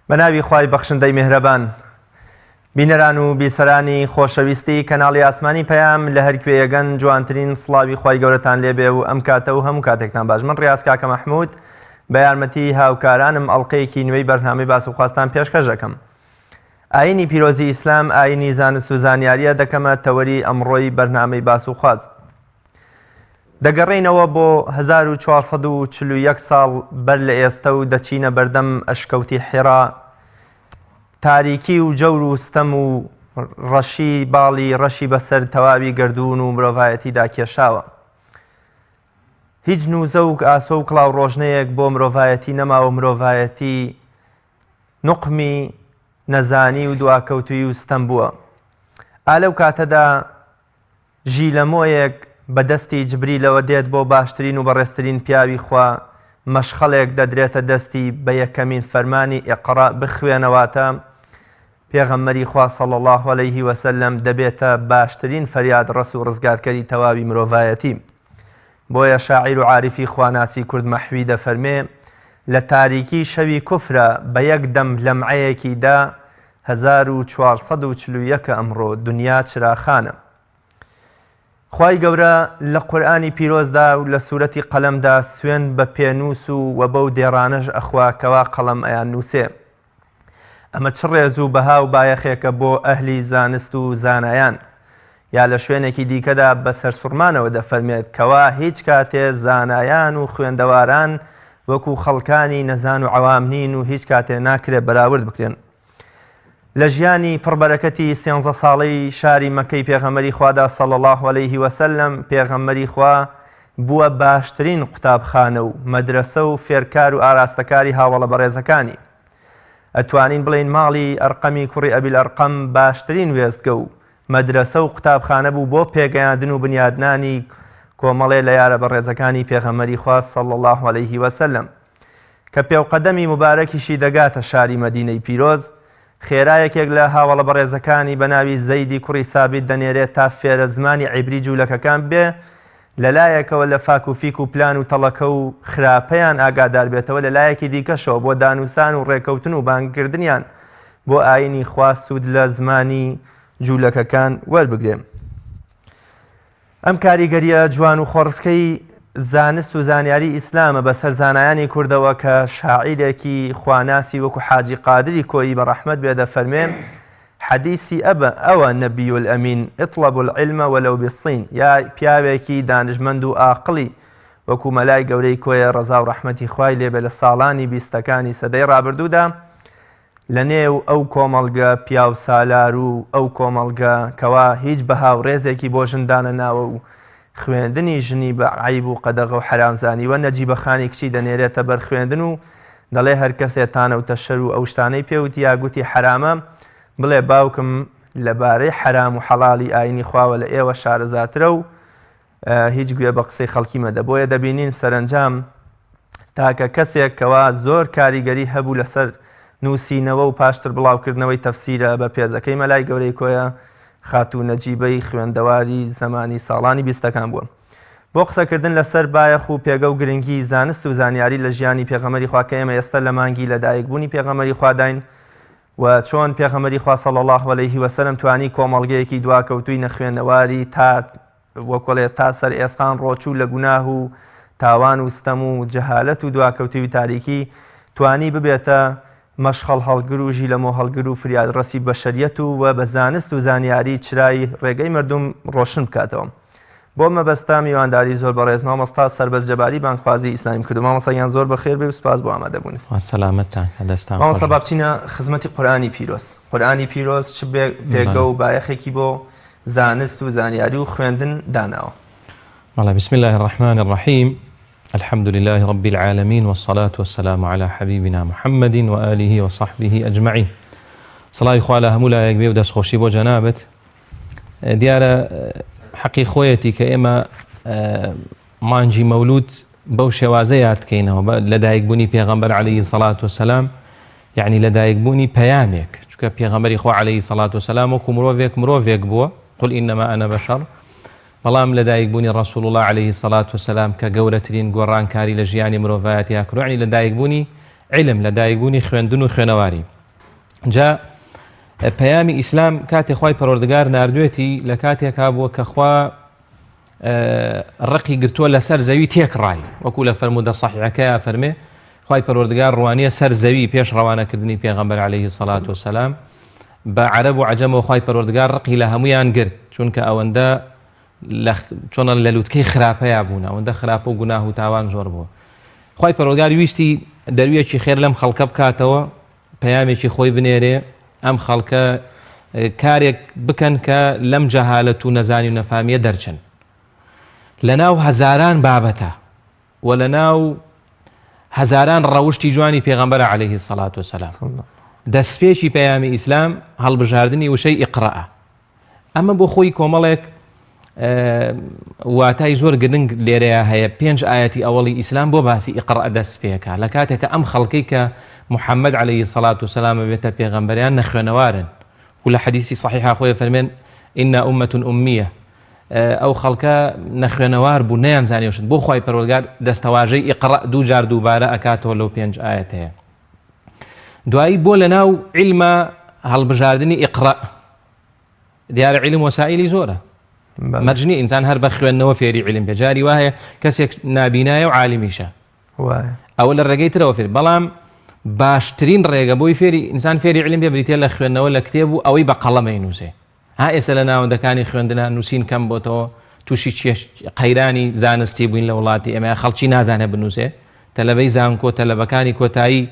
بە ناوی خوای بەخشندەی مێهرەبان. بینەران و بیسەرانی خۆشەویستی کەناڵی ئاسمانی پەیام لە هەر کوێیەگەن جوانترین سڵاوی خوای گەورەتان لێبێ و ئەم کاتە و هەموو کاتێکتان باش من ڕیاز کاکە مەحمود بە یارمەتی هاوکارانم ئەڵلقەیەکی نوێی بەرنامەی باس و خواستان پێشکەش دەکەم. ئاینی پیرۆزی ئیسلام ئاینی زانست و زانیاریە دەکەمە تەوەری ئەمڕۆی بەرنامەی باس و خواز. دەگەڕێینەوە بۆ 1441 ساڵ بەر لە ئێستە و دەچینە بەردەم ئەشکەوتی حیرا، تاریکی و جەور و ستەم و ڕەشی باڵی ڕەشی بەسەر تەواوی گەردوون و مرۆڤایەتیدا کێشاوە. هیچ نووزە و ئاسۆ و کڵاوڕۆژنەیەک بۆ مرۆڤایەتی نەماوە مرۆڤایەتی نوقمی نەزانی و دواکەوتووی و ستەم بووە. ئا لەو کاتەدا ژیلەمۆیەک بە دەستی جبریلەوە دێت بۆ باشترین و بەڕێزترین پیاوی خوا، مەشخەڵێک دەدرێتە دەستی بە یەکەمین فەرمانی اقرا بخوێنە واتە پێغەمبەری خوا صلی اللە علیه وسلم دەبێتە باشترین فەریادڕەس و ڕزگارکەری تەواوی مرۆڤایەتی. بۆیە شاعیر و عاریفی خواناسی کورد مەحوی دەفەرمێ، لە تاریکی شەوی کوفرا بە یەک دەم لەمعەیەکی دا، 1441 ئەمڕۆ دنیا چراخانە. خوای گەورە لە قورئانی پیرۆزدا و لە سورەتی قەلەمدا سوێند بە پێنووس و وە بەو دێڕانەش ئەخوا کەوا قەڵەم ئەیاننووسێ. ئەمە چ ڕێز و بەها و بایەخێکە بۆ ئەهلی زانست و زانایان؟ یا لە شوێنێکی دیکەدا بە سەرسوڕمانەوە دەفەرمێت کەوا هیچ کاتێ زانایان و خوێندەواران وەکو خەڵکانی نەزان و عەوام نین و هیچ کاتێ ناکرێ بەراورد بکرێن. لە ژیانی پڕبەرەکەتی سێنزە ساڵەی شاری مەکەی پێغەمبەری خوادا صلی اللە علیه وسلم پێغەمبەری خوا بووە باشترین قوتابخانە و مەدرەسە و فێرکار و ئاراستەکاری هاوەڵە بەڕێزەکانی. ئەتوانین بڵێین ماڵی ئەرقەمی کوڕی ئەبیل ئەرقەم باشترین وێستگە و مەدرەسە و قوتابخانە بوو بۆ پێگەیاندن و بنیادنانی کۆمەڵێ لە یارە بەڕێزەکانی پێغەمبەری خوا صلی اللە علیه وسلم. کە پێوقەدەمی موبارەکیشی دەگاتە شاری مەدینەی پیرۆز، خێرا یەکێک لە هاوەڵە بەڕێزەکانی بە ناوی زەیدی کوڕی سابیت دەنێرێت تا فێرە زمانی عیبری جوولەکەکان ببێ، لە لایەکەوە لە فاک و فیک و پلان و تەڵەکە و خراپەیان ئاگادار بێتەوە، لە لایەکی دیکەشەوە بۆ دانوسان و ڕێکەوتن و بانگکردنیان بۆ ئایینی خوا سوود لە زمانی جوولەکەکان وەربگرێ. ئەم کاریگەرییە جوان و خۆڕسکەی زانست و زانیاری ئیسلامە بەسەر زانایانی کوردەوە کە شاعیرێکی خواناسی وەکو حاجی قادری کۆیی بە ڕەحمەت بێ دەفەرمێ حەدیسی ئەبە ئەوە نەبی الامین اطلبوا العلم ولو بالصین یا پیاوێکی دانشمەند و ئاقڵی وەکو مەلای گەورەی کۆیە ڕەزا و ڕەحمەتی خوای لێبێ لە ساڵانی بیستەکانی سەدەی ڕابردوودا لە نێو ئەو کۆمەڵگە پیاوسالار و ئەو کۆمەڵگە کەوا هیچ بەها و ڕێزێکی بۆ ژن دانەناوە و خوێندنی ژنی بە عەیب و قەدەغە و حەرام زانیوە، نەجیبە خانی کچی دەنێرێتە بەر خوێندن و دەڵێ هەر کەسێ تانە و تەشەر و ئەو شتانەی پێ وتی یا گوتی حەرامە، بڵێ باوکم لە بارەی حەرام و حەڵاڵی ئایینی خواوە لە ئێوە شارەزاترە و هیچ گوێ بە قسەی خەڵکی مەدە. بۆیە دەبینین سەرەنجام تاکە کەسێک کەوا زۆر کاریگەری هەبوو لەسەر نووسینەوە و پاشتر بڵاوکردنەوەی تەفسیرە بە پێزەکەی مەلای گەورەی کۆیە خاتوو نەجیبەی خوێندەواری زەمانی ساڵانی بیستەکان بووە. بۆ قسەکردن لەسەر بایەخ و پێگە و گرنگی زانست و زانیاری لە ژیانی پێغەمبەری خوا کە ئێمە ئێستا لە مانگی لەدایکبوونی پێغەمبەری خواداین و چۆن پێغەمبەری خوا صلی اللە علیه وسلم توانی کۆمەڵگەیەکی دواکەوتووی نەخوێنەواری تا وەکڵێ تا سەر ئێسقان ڕۆچوو لە گوناه و تاوان و ستەم و جەهالەت و دواکەوتووی تاریکی توانی ببێتە مەشخەڵ هەڵگر و ژیلەمۆ هەڵگر و فریادڕەسی بەشەریەت و و بە زانست و زانیاری چرای ڕێگەی مردم ڕۆشن بکاتەوە. بۆ مەبەستە میوانداری زۆر بەڕێز مامۆستا سەربەست جەباری بانگخوازی ئیسلامیم کردو مامۆستا گیان زۆر بەخێر بێی و سپاس بۆ ئامادەبوونت. خوا سەلامەتتان کا دەستان خۆش مامۆستا بێت. با بچینە خزمەتی قورئانی پیرۆز قورئانی پیرۆز چ پێگە بەڵێ. و بایەخێکی بۆ زانست و زانیاری و خوێندن داناوە؟ بەڵێ بسم اللە الرحمن الرحیم الحمد للە رب العالمین والصلاة والسلام علی حبیبنا محمد وآله وصحبه اجمعین سڵاوی خوا لە هەموو لایەک بێ و دەستخۆشی بۆ جەنابت دیارە حەقی خۆیەتی کە ئێمە مانگی مەولود بەو شێوازە یادکەینەوە لەدایکبوونی پێغەمبەر عەلەیهی سەڵات وسەلام یعنی لەدایکبوونی پەیامێک چونکە پێغەمبەری خوا عەلەیهی سەڵات وسەلام وەکو مرۆڤێک مرۆڤێک بووە قل إنما أنا بشر بەڵام لەدایکبوونی ڕەسوڵ الله عەلەیهی سەڵات وسەلام کە گەورەترین گۆڕانکاری لە ژیانی مرۆڤایەتی هاکرۆ یعنی لەدایکبوونی علم لە دایکبوونی خوێندن و خوێنەواری جا پەیامی ئیسلام کاتێ خوای پەروەردگار ناردوێتی لە کاتێکا بووە کە خوا ڕقی گرتووە لەسەر زەوی تێکڕای وەکو لە فەرموودە سەحیحەکەیا فەرمێ خوای پەروەردگار ڕوانیە سەر زەوی پێش ڕەوانەکردنی پێغەمبەر عەلەیهی سەڵات وسەلام بە عەرەب و عەجەمەوە خوای پەروەردگار ڕقی لە هەمویان گرت چونکە ئەوەندە لە چۆنە لە لوتکەی خراپەیا بوون ئەوەندە خراپە و گوناه و تاوان زۆر بووە خوای پەروەردگار ویستی دەرویەکی خێر لەم خەڵکە بکاتەوە پەیامێکی خۆی بنێرێ ئەم خەڵکە کارێک بکەن کە لەم جەهالەت و نەزانی و نەفامیە دەرچن لەناو هەزاران بابەتە و لەناو هەزاران ڕەوشی جوانی پێغەمبەرە عەلەیهی سەڵات وسەلام دەستپێکی پەیامی ئیسلام هەڵبژاردنی وشەی ئیقرأە ئەمە بۆ خۆی کۆمەڵێک واتای زۆر گرنگ لێرەیە هەیە پێنج ئاەتی ئەوەڵی ئیسلام بۆ باسی ئیقڕا دەست پێکا لە کاتێکە ئەم خەڵکەی کە محەممەد عەلەیهی سەڵات و سەلام بێتە پێغەمبەریان نەخوێنەوارن و لە حەدیسی صحیحا خۆی فەرمێن إنا أمة أمية ئەو خەڵکە نەخوێنەوار بوو نەیان زانیوشت بۆ خوای پەروەردگار دەستەواژەی ئیقڕا دوو جار دووبارە ئەکاتەوە لەو پێنج ئاەتەیە دوایی بۆ لەناو عیلمە هەڵبژاردنی ئیقڕا دیارە عیلم وەسائلی زۆرە مەرج نییە ئینسان هەر بە خوێندنەوە فێری عیلم بێ جاری وایە کەسێک نابینایە و عالمیشە ئەوە لە ڕێگەی ترەوە فێر بەڵام باشترین ڕێگە بۆی فێری ئینسان فێری علم بێ بریتە لە خوێندنەوە لە کتێب و ئەوەی بە قەڵەمەی نووسێ ها ئێستا لە ناوەندەکانی خوێندنا نووسین کەم بۆتەوە تووشی چێش قەیرانی زانستی بووین لە وڵاتی ئێمە خەڵکی نازانێت بنووسێ تەلەبەی زانکۆ تەلەبەکانی کۆتایی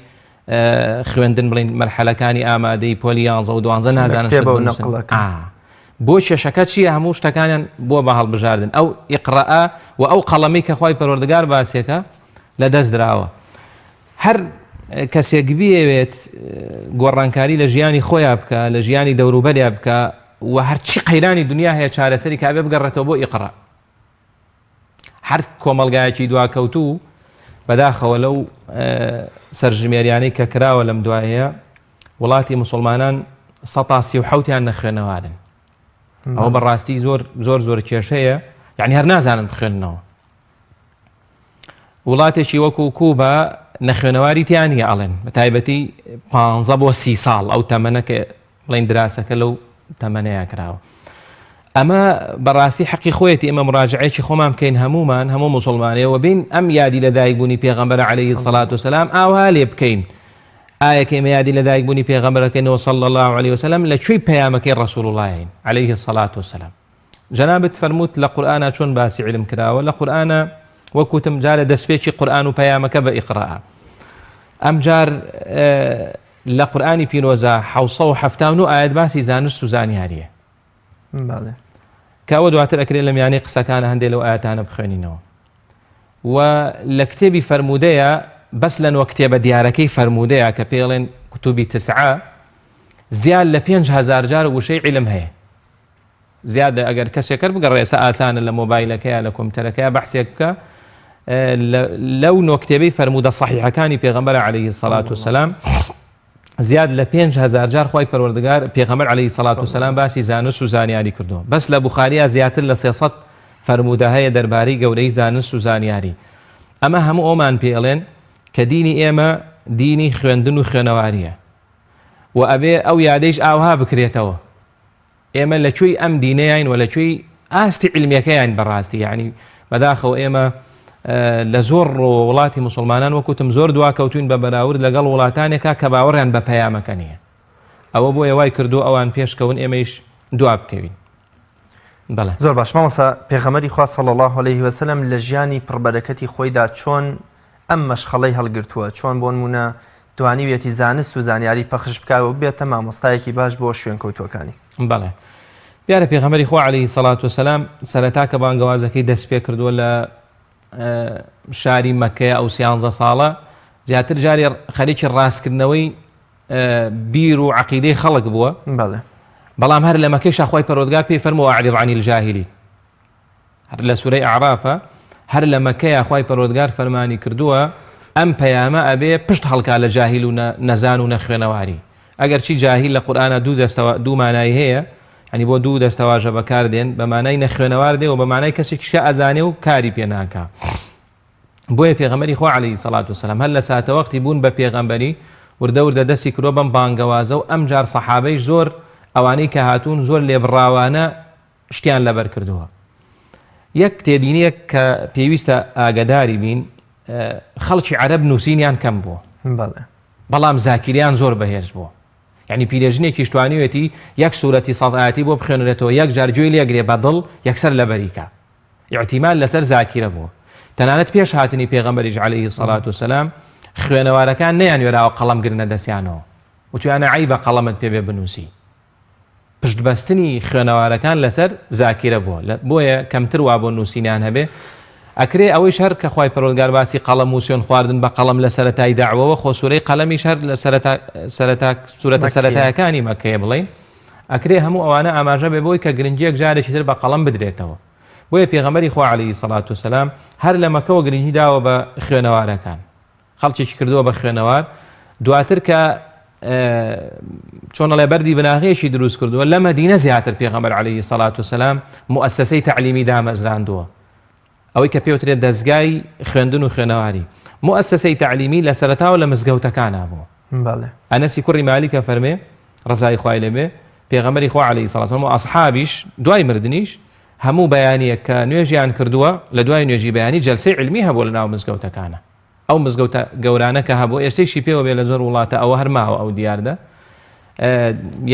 خوێندن بڵین مەرحەلەکانی ئامادەی پۆلی یانزە و دوانزە نازانن شت بنووسن. بۆ کێشەکە چییە هەموو شتەکانیان بۆ بە هەڵبژاردن ئەو ئیقڕەئە و ئەو قەڵەمی کە خوای پەروەردگار باسێکە لە دەست دراوە هەر کەسێک بیەوێت گۆڕانکاری لە ژیانی خۆیان بکە لە ژیانی دەوروبەریا بکە و هەرچی قەیرانی دنیا هەیە چارەسەری کابێ بگەڕێتەوە بۆ ئیقڕە هەر کۆمەڵگایەکی دواکەوتوو بەداخەوە لەو سەرژمێریانەی کە کراوە لەم دوایە وڵاتی مسلمانان سەتا سی و حوتیان نەخوێنەوارن ئەوە بەڕاستی زۆر زۆر زۆر کێشەیە یعنی هەر نازانن بخوێننەوە وڵاتێکی وەکو کوبا نەخوێنەواری تیا نییە ئەڵێن بە تایبەتی پ بۆ سی ساڵ ئەو تەمەنە کە بڵێن دراسەکە لەو تەمەنەیە کراوە ئەمە بەڕاستی حەقی خۆیەتی ئێمە مراجعەیەکی خۆمان بکەین هەمومان هەموو مسلمانەوە بین ئەم یادی لەدایکبوونی پێغەمبەر عەلەیهی سەڵات وسلام ئاوا لێ بکەین ئایا کە ئێمە یادی لەدایکبوونی پێغەمبەرەکەینەوە صلی الله علیه وسلم لە کوێی پەیامەکەی ڕسول اللهین علیه الصلاة والسلام جەنابت فەرمووت لە قورئانا چۆن باسی علم کراوە لە قورئانا وەکوتم جارە دەستپێکی قورئان و پەیامەکە بە ئیقرا ئەم جار لە قورئانی پیرۆزە 1970 ئاەت باسی زانست و زانیاریە کە ئەوە دواتر ئەکرێت لە میانەی قسەکانە هەندێک لەو ئاەتانە بخوێنینەوە و لە کتێبی فەرموودەیە بەس لە نۆ کتێبە دیارەکەی فەرموودەیە کە پێڵێن کتوبی تسعە زیاد لە 5هزار جار وشەی علم هەیە زیادە ئەگەر کەسێکەر بگەڕێ ئێستا ئاسانە لە مۆبایلەکەیا لە کۆمپیوتەرەکەیا بەحسێک بکە لەو نۆ کتێبەی فەرموودە صحیحەکانی پێغەمبەر عەلەیهی سەڵات وسەلام زیاد لە 5هزار جار خوای پەروەردگار پێغەمبەر عەلەیهی سەڵات وسەلام باسی زانست و زانیاری کردووە بەس لە بوخاریا زیاتر لە 300 فەرموودە هەیە دەربارەی گەورەی زانست و زانیاری ئەمە هەموو ئەومان پێڵێن کە دینی ئێمە دینی خوێندن و خوێنەواریە و ئەبێ ئەو یادەیش ئاوها بکرێتەوە ئێمە لە کوێی ئەم دینەیاین و لە کوێی ئاستی عیلمیەکەیان بەڕاستی یعنی بەداخەوە ئێمە لە زۆر ڕۆوە وڵاتی مسلمانان وەکوتم زۆر دواکەوتوین بە بەراورد لەگەڵ وڵاتانێکا کە باوەڕیان بە پەیامەکە نییە ئەوە بۆیە وای کردو ئەوان پێشکەون ئێمەیش دوا بکەوین بەڵێ زۆر باش مامۆستا پێغەمبەری خوا صلی الله علیه وسلم لە ژیانی پڕبەرەکەتی خۆیدا چۆن ئەم مەشخەڵەی هەڵگرتووە چۆن بۆ نمونە توانیویەتی زانست و زانیاری پەخش بکا و ببێتە مامۆستایەکی باش بۆ شوێنکەوتووەکانی. بەڵێ دیارە پێغەمبەری خوا عەلەیهی سەڵات وسەلام سەرەتا کە بانگەوازەکەی دەست پێ کردووە لە شاری مەکەیە ئەو سیانزە ساڵە زیاتر جاری خەریکی ڕاستکردنەوەی بیر و عقیدەی خەڵک بووە بەڵێ بەڵام هەر لە مەکەی شاخوای پەرۆدگار پێی فەرمووە أعرض عن الجاهلين هەر لە سورەی ئەعرافە هەر لە مەکەیا خوای پەروەردگار فەرمانی کردووە ئەم پەیامە ئەبێ پشت هەڵکا لە جاهیل و نەزان و نەخوێنەواری ئەگەر چی جاهیل لە قورئانا دوو دەستەوە دوو مانای هەیە ئەنی بۆ دوو دەستەواژە بەکار دێن بە مانای نەخوێنەوار دێ و بە مانای کەسێکیش کە ئەزانێ و کاری پێ ناکا. بۆیە پێغەمبەری خوا عەلەیهی سەڵات وسەلام هەر لە ساتەوەختی بوون بە پێغەمبەری وردە وردە دەستی کردووە بەم بانگەوازە و ئەمجار سەحابەیش زۆر ئەوانەی کە هاتوون زۆر لێبڕاوانە شتیان لەبەر کردووە. یەک تێبینیەک کە پێویستە ئاگەداری بین خەڵکی عەرەب نووسینیان کەم بووە بەڵام زاکیریان زۆر بەهێز بووە یعنی پیرێژنێکیش توانیوێتی یەک سوورەتی سەد ئاەتی بۆ بخوێنرێتەوە یەک جار گوێی لێگرێ بە دڵ یەکسەر لەبەریکە ئیعتیماد لەسەر زاکیرە بووە. تەنانەت پێش هاتنی پێغەمبەریش عەلەیهی سەڵات و سەلام خوێنەوارەکان نەیانوێراوە قەڵەم گرنە دەستیانەوە. وتویانە عەیبە قەڵەمت پێ بێ بنووسی. پشتبەستنی خوێنەوارەکان لەسەر زاکیرە بووە. بۆیە کەمتر وا بۆ نووسینیان هەبێ. ئەکرێ ئەوەیش هەر کە خوای پەروەردگار باسی قەڵەم و سوێن خواردن بە قەڵەم لە سەرەتای دەعوەوە خۆ سورەی قەلەمیش هەر لە سەرەتا سەرەتا سورەتە سەرەتایەکانی مەککەیە بڵێین. ئەکرێ هەموو ئەوانە ئاماژە بێ بۆی کە گرنگیەک جارێکی تر بە قەڵەم بدرێتەوە. بۆیە پێغەمبەری خوا عەلەیهی سەڵات وسەلام هەر لە مەکەوە گرنگی داوە بە خوێنەوارەکان. خەڵکێکی کردووە بە خوێنەوار. دواتر کە چۆن ئەڵێ بەردی بناغەیەکی دروست کردووە لە مەدینە زیاتر پێغەمبەر عەلەیهی سەڵات وسەلام موئەسەسەی تەعلیمی دامەزراندووە. ئەوەی کە پێوترێت دەزگای خوێندن و خوێنەواری. موئەسەسەی تەعلیمی لە سەرەتاوە لە مزگەوتەکانا بوو. بەڵێ. ئەنەسی کوڕی مالیک ئەفەرمێ، ڕەزای خوای لێ بێ، پێغەمبەری خوا عەلەیهی سەڵات وسەلام و ئەسحابیش دوای مردنیش هەموو بەیانییەک کە نوێژیان کردووە لە دوای نوێژی بەیانی جەلسەی عیلمی هەبووە لە ناو مزگەوتەکانا. ئەو مزگەوتە گەورانە کە هەبوو ئێستەیشی پێوە بێ لە زۆر وڵاتە ئەوە هەر ماوە ئەو دیاردە.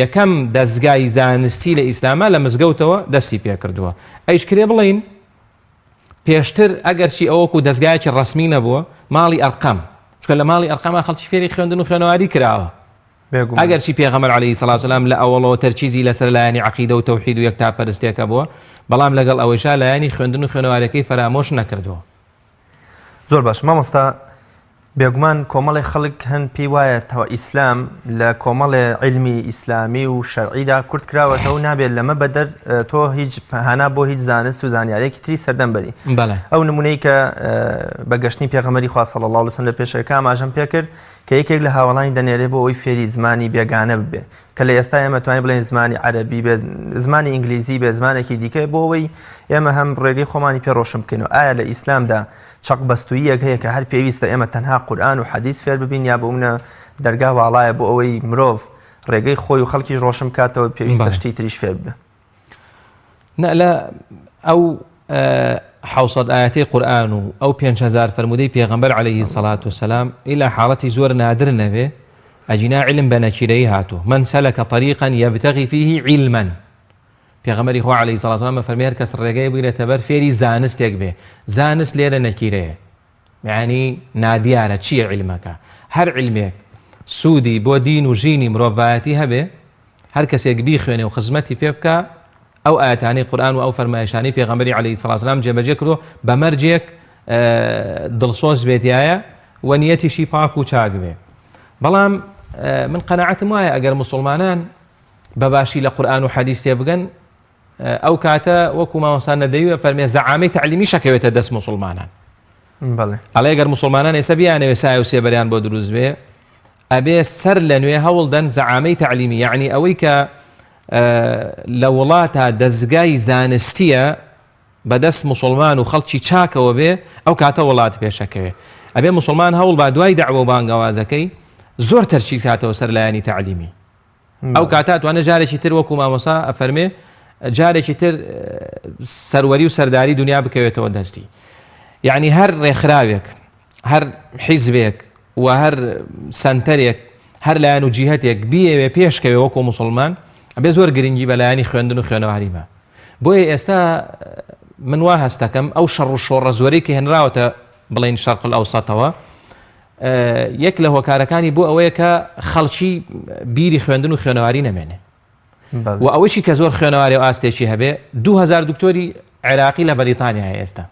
یەکەم دەزگای زانستی لە ئیسلاما لە مزگەوتەوە دەستی پێکردووە. ئەیش کرێ بڵێین پێشتر ئەگەرچی ئەوە وەکو دەزگایەکی ڕەسمی نەبووە، ماڵی ئەرقەم، چونکە لە ماڵی ئەرقەما خەڵکی فێری خوێندن و خوێنەواری کراوە. بێگومان. ئەگەرچی پێغەمبەر عەلەیهی سەڵات وسەلام لە ئەوەڵەوە تەرکیزی لەسەر لایەنی عەقیدە و تەوحید و یەکتاپەرستیەکە بووە، بەڵام لەگەڵ ئەوەیشا لایەنی خوێندن و خوێنەواریەکەی فەرامۆش نەکردووە. زۆر باش مامۆستا بێگومان کۆمەڵێ خەڵک هەن پێی وایە تەوە ئیسلام لە کۆمەڵێ عیلمی ئیسلامی و شەرعیدا کورت کراوەتەوە و نابێت لەمە بەدەر تۆ هیچ هانا بۆ هیچ زانست و زانیارێکی تری سەردەم بەری بەڵێ. ئەو نمونەی کە بە گەشتنی پێغەمبەری خوا صلی اللە علیه وسلم لە پێشەکە ئاماژەم پێکرد کە یەکێک لە هاوەڵانی دەنێرێ بۆ ئەوەی فێری زمانی بێگانە ببێ کە لە ئێستا ئێمە توانین بڵێین زمانی عەرەبی بێ زمانی ئینگلیزی بێ زمانێکی دیکە بۆ ئەوەی ئێمە هەم ڕێگەی خۆمانی پێ ڕۆشن بکەینەوە ئایا لە ئیسلامدا چەق بەستوویەک هەیە کە هەر پێویستە ئێمە تەنها قورئان و حەدیث فێر ببین یا بۆ منە دەرگا واڵایە بۆ ئەوەی مرۆڤ ڕێگەی خۆی و خەڵکیش ڕۆشن بکاتەوە پێویستە شتی تریش فێر ببێ؟ نا لە ئەو حوسەد ئاەتی قورآن و ئەو 5هزار فەرمودەی پێغەمبەر عەلەیهی سەڵات و سەلام ئیلا حاڵەتی زۆر نادر نەبێ ئەجینا علم بە نەکیرەیی هاتوو من سلک طریقا یبتغی فیه علما پێغەمبەری خوا عەلەیهی سەڵات و سەلام فەرمی هەر کەس ڕێگەی بگرێتە بەر فێری زانستێک بێ زانست لێرە نەکیرەیە یانی نادیارە چییە عیلمەکە. هەر عیلمێک سوودی بۆ دین و ژینی مرۆڤایەتی هەبێ، هەر کەسێک بیخوێنێ و خزمەتی پێ بکا، ئەو ئایەتانەی قورئان و ئەو فەرمایشانەی پێغەمبەری عەلەیهی سەڵات وسەلام جێبەجێ کردووە، بە مەرجێک دڵسۆز بێتایە و نیەتیشی پاک و چاک بێ. بەڵام من قەناعەتم وایە ئەگەر موسڵمانان بە باشی لە قورئان و حەدیس تێبگەن، ئەو کاتە وەکو مامۆستا نەدەوی ئەفەرمێ زەعامەی تەعلیمیش ئەکەوێتە دەست موسڵمانان. بەڵێ. ئەڵێ گەر موسڵمانان ئێستا بیانەوێ سایە و سێبەریان بۆ دروست بێ ئەبێ سەر لە نوێ هەوڵ دەن زەعامەی تەعلیمی یعنی ئەوەی کە لە وڵاتە دەزگای زانستیە بەدەست موسڵمان و خەڵکی چاکەوە بێ ئەو کاتە وڵات پێشەکەوێ ئەبێ موسڵمان هەوڵ با دوای دەعوە و بانگەوازەکەی زۆر تەرکیز کاتەوە سەر لایەنی تەعلیمی ئەو کاتە ئەتوانێت جارێکی تر وەکو مامۆسا ئەفەرمێ جارێکی تر سەروەری و سەرداری دنیا بکەوێتەوە دەستی یعنی هەر ڕێکخراوێک هەر حیزبێک و هەر سنتەرێک هەر لایەن و جیهتێک بیەوێ پێشکەوێ وەکو مسلمان ئەبێ زۆر گرنگی بە لایەنی خوێندن و خوێنەواری بە بۆیە ئێستا من وا هەستەکەم ئەو شەڕ و شۆڕە زۆرەی کە هێنراوەتە بڵین شەرق ئەوسەتەوە یەک لە هۆکارەکانی بۆ ئەوەیە کە خەڵکی بیری خوێندن و خوێنەواری نەمێنێ و ئەوەشی کە زۆر خوێنەواری و ئاستێکی هەبێ 2000 دکتۆری عێراقی لە بەریتانیا ئێستا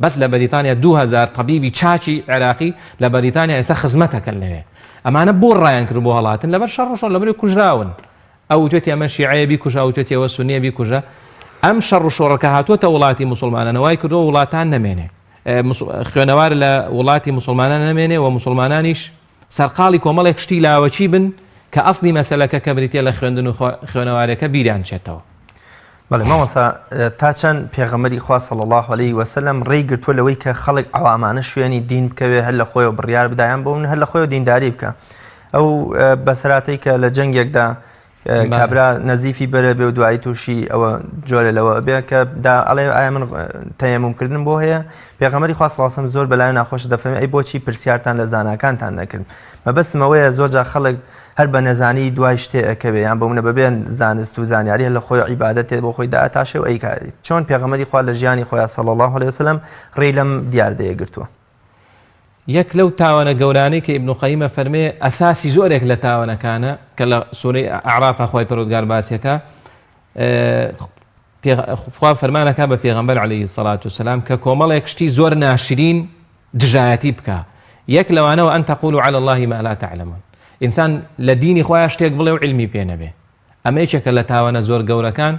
بەس لە بەریتانیا 2000 طبیبی چاچی عێراقی لە بەریتانیا ئێستا خزمەتەکەن لەوێ ئەمانە بۆ ڕایان کرد بۆ هەڵاتن لەبەر شەڕ ڕۆشۆن لەبەر کوژراون ئەو وتوێتی ئەمە شیعەیە بیکوژە ئەو وتوێتی ئەوە سونیە بیکوژە ئەم شەڕ و شۆڕەکە هاتووەتە وڵاتی موسڵمانان وای کردووە وڵاتان نەمێنێ خوێنەوار لە وڵاتی موسڵمانان نەمێنێ و موسڵمانانیش سەرقاڵی کۆمەڵێک شتی لاوەکی بن کە ئەسڵی مەسەلەکە کە بریتە لە خوێندن و خوێنەوارەکە بیریان چێتەوە. بەڵێ مامۆستا تا چەند پێغەمبەری خوا صلی اللە علیه وسلم ڕێی گرتووە لەوەی کە خەڵک عەوامانە شوێنی دین بکەوێ هەر لە خۆیەوە بڕیار بدا یان بۆ هەر لە خۆیەوە دینداری بکە ئەو بەسەراتەی کە لە جەنگێکدا کابرا نەزیفی بەرە بێ و دوایی تووشی ئەوە جۆرە لەوە بێ کە دا ئەڵێ ئایا من تەیەموم کردن بۆ هەیە پێغەمبەری خوا صلی اللە علیه وسلم زۆر بەلای ناخۆشە دەفەرمێ ئەی بۆچی پرسیارتان لە زاناکانتان نەکرد مەبەستم ئەوەیە زۆر جار خەڵک هەر بە نەزانی دوای شتێ ئەکەوێ یان بۆ منە بەبێ زانست و زانیاری هەر لە خۆی عیبادەتێ بۆ خۆی دائەتاشێ و ئەیکا چۆن پێغەمبەری خوا لە ژیانی خۆیا صلی اللە علیە وسلم ڕێی لەم دیاردەیە گرتووە. یەک لەو تاوانە گەورانەی کە ئیبن قەیم ئەفەرمێ ئەساسی زۆرێک لە تاوانەکانە کە لە سورەی ئەعرافا خوای پەروەردگار باسیەکە خوا فەرمانەکە بە پێغەمبەر عەلەیهی سەڵات وسەلام کە کۆمەڵێک شتی زۆر ناشرین دژایەتی بکە یەک لەوانەوە ئەن تەقول على الله ما لا تعلمون ئینسان لە دینی خۆیان شتێک بڵێ و علمی پێ نەبێ ئەمە یەکێکە لە تاوانە زۆر گەورەکان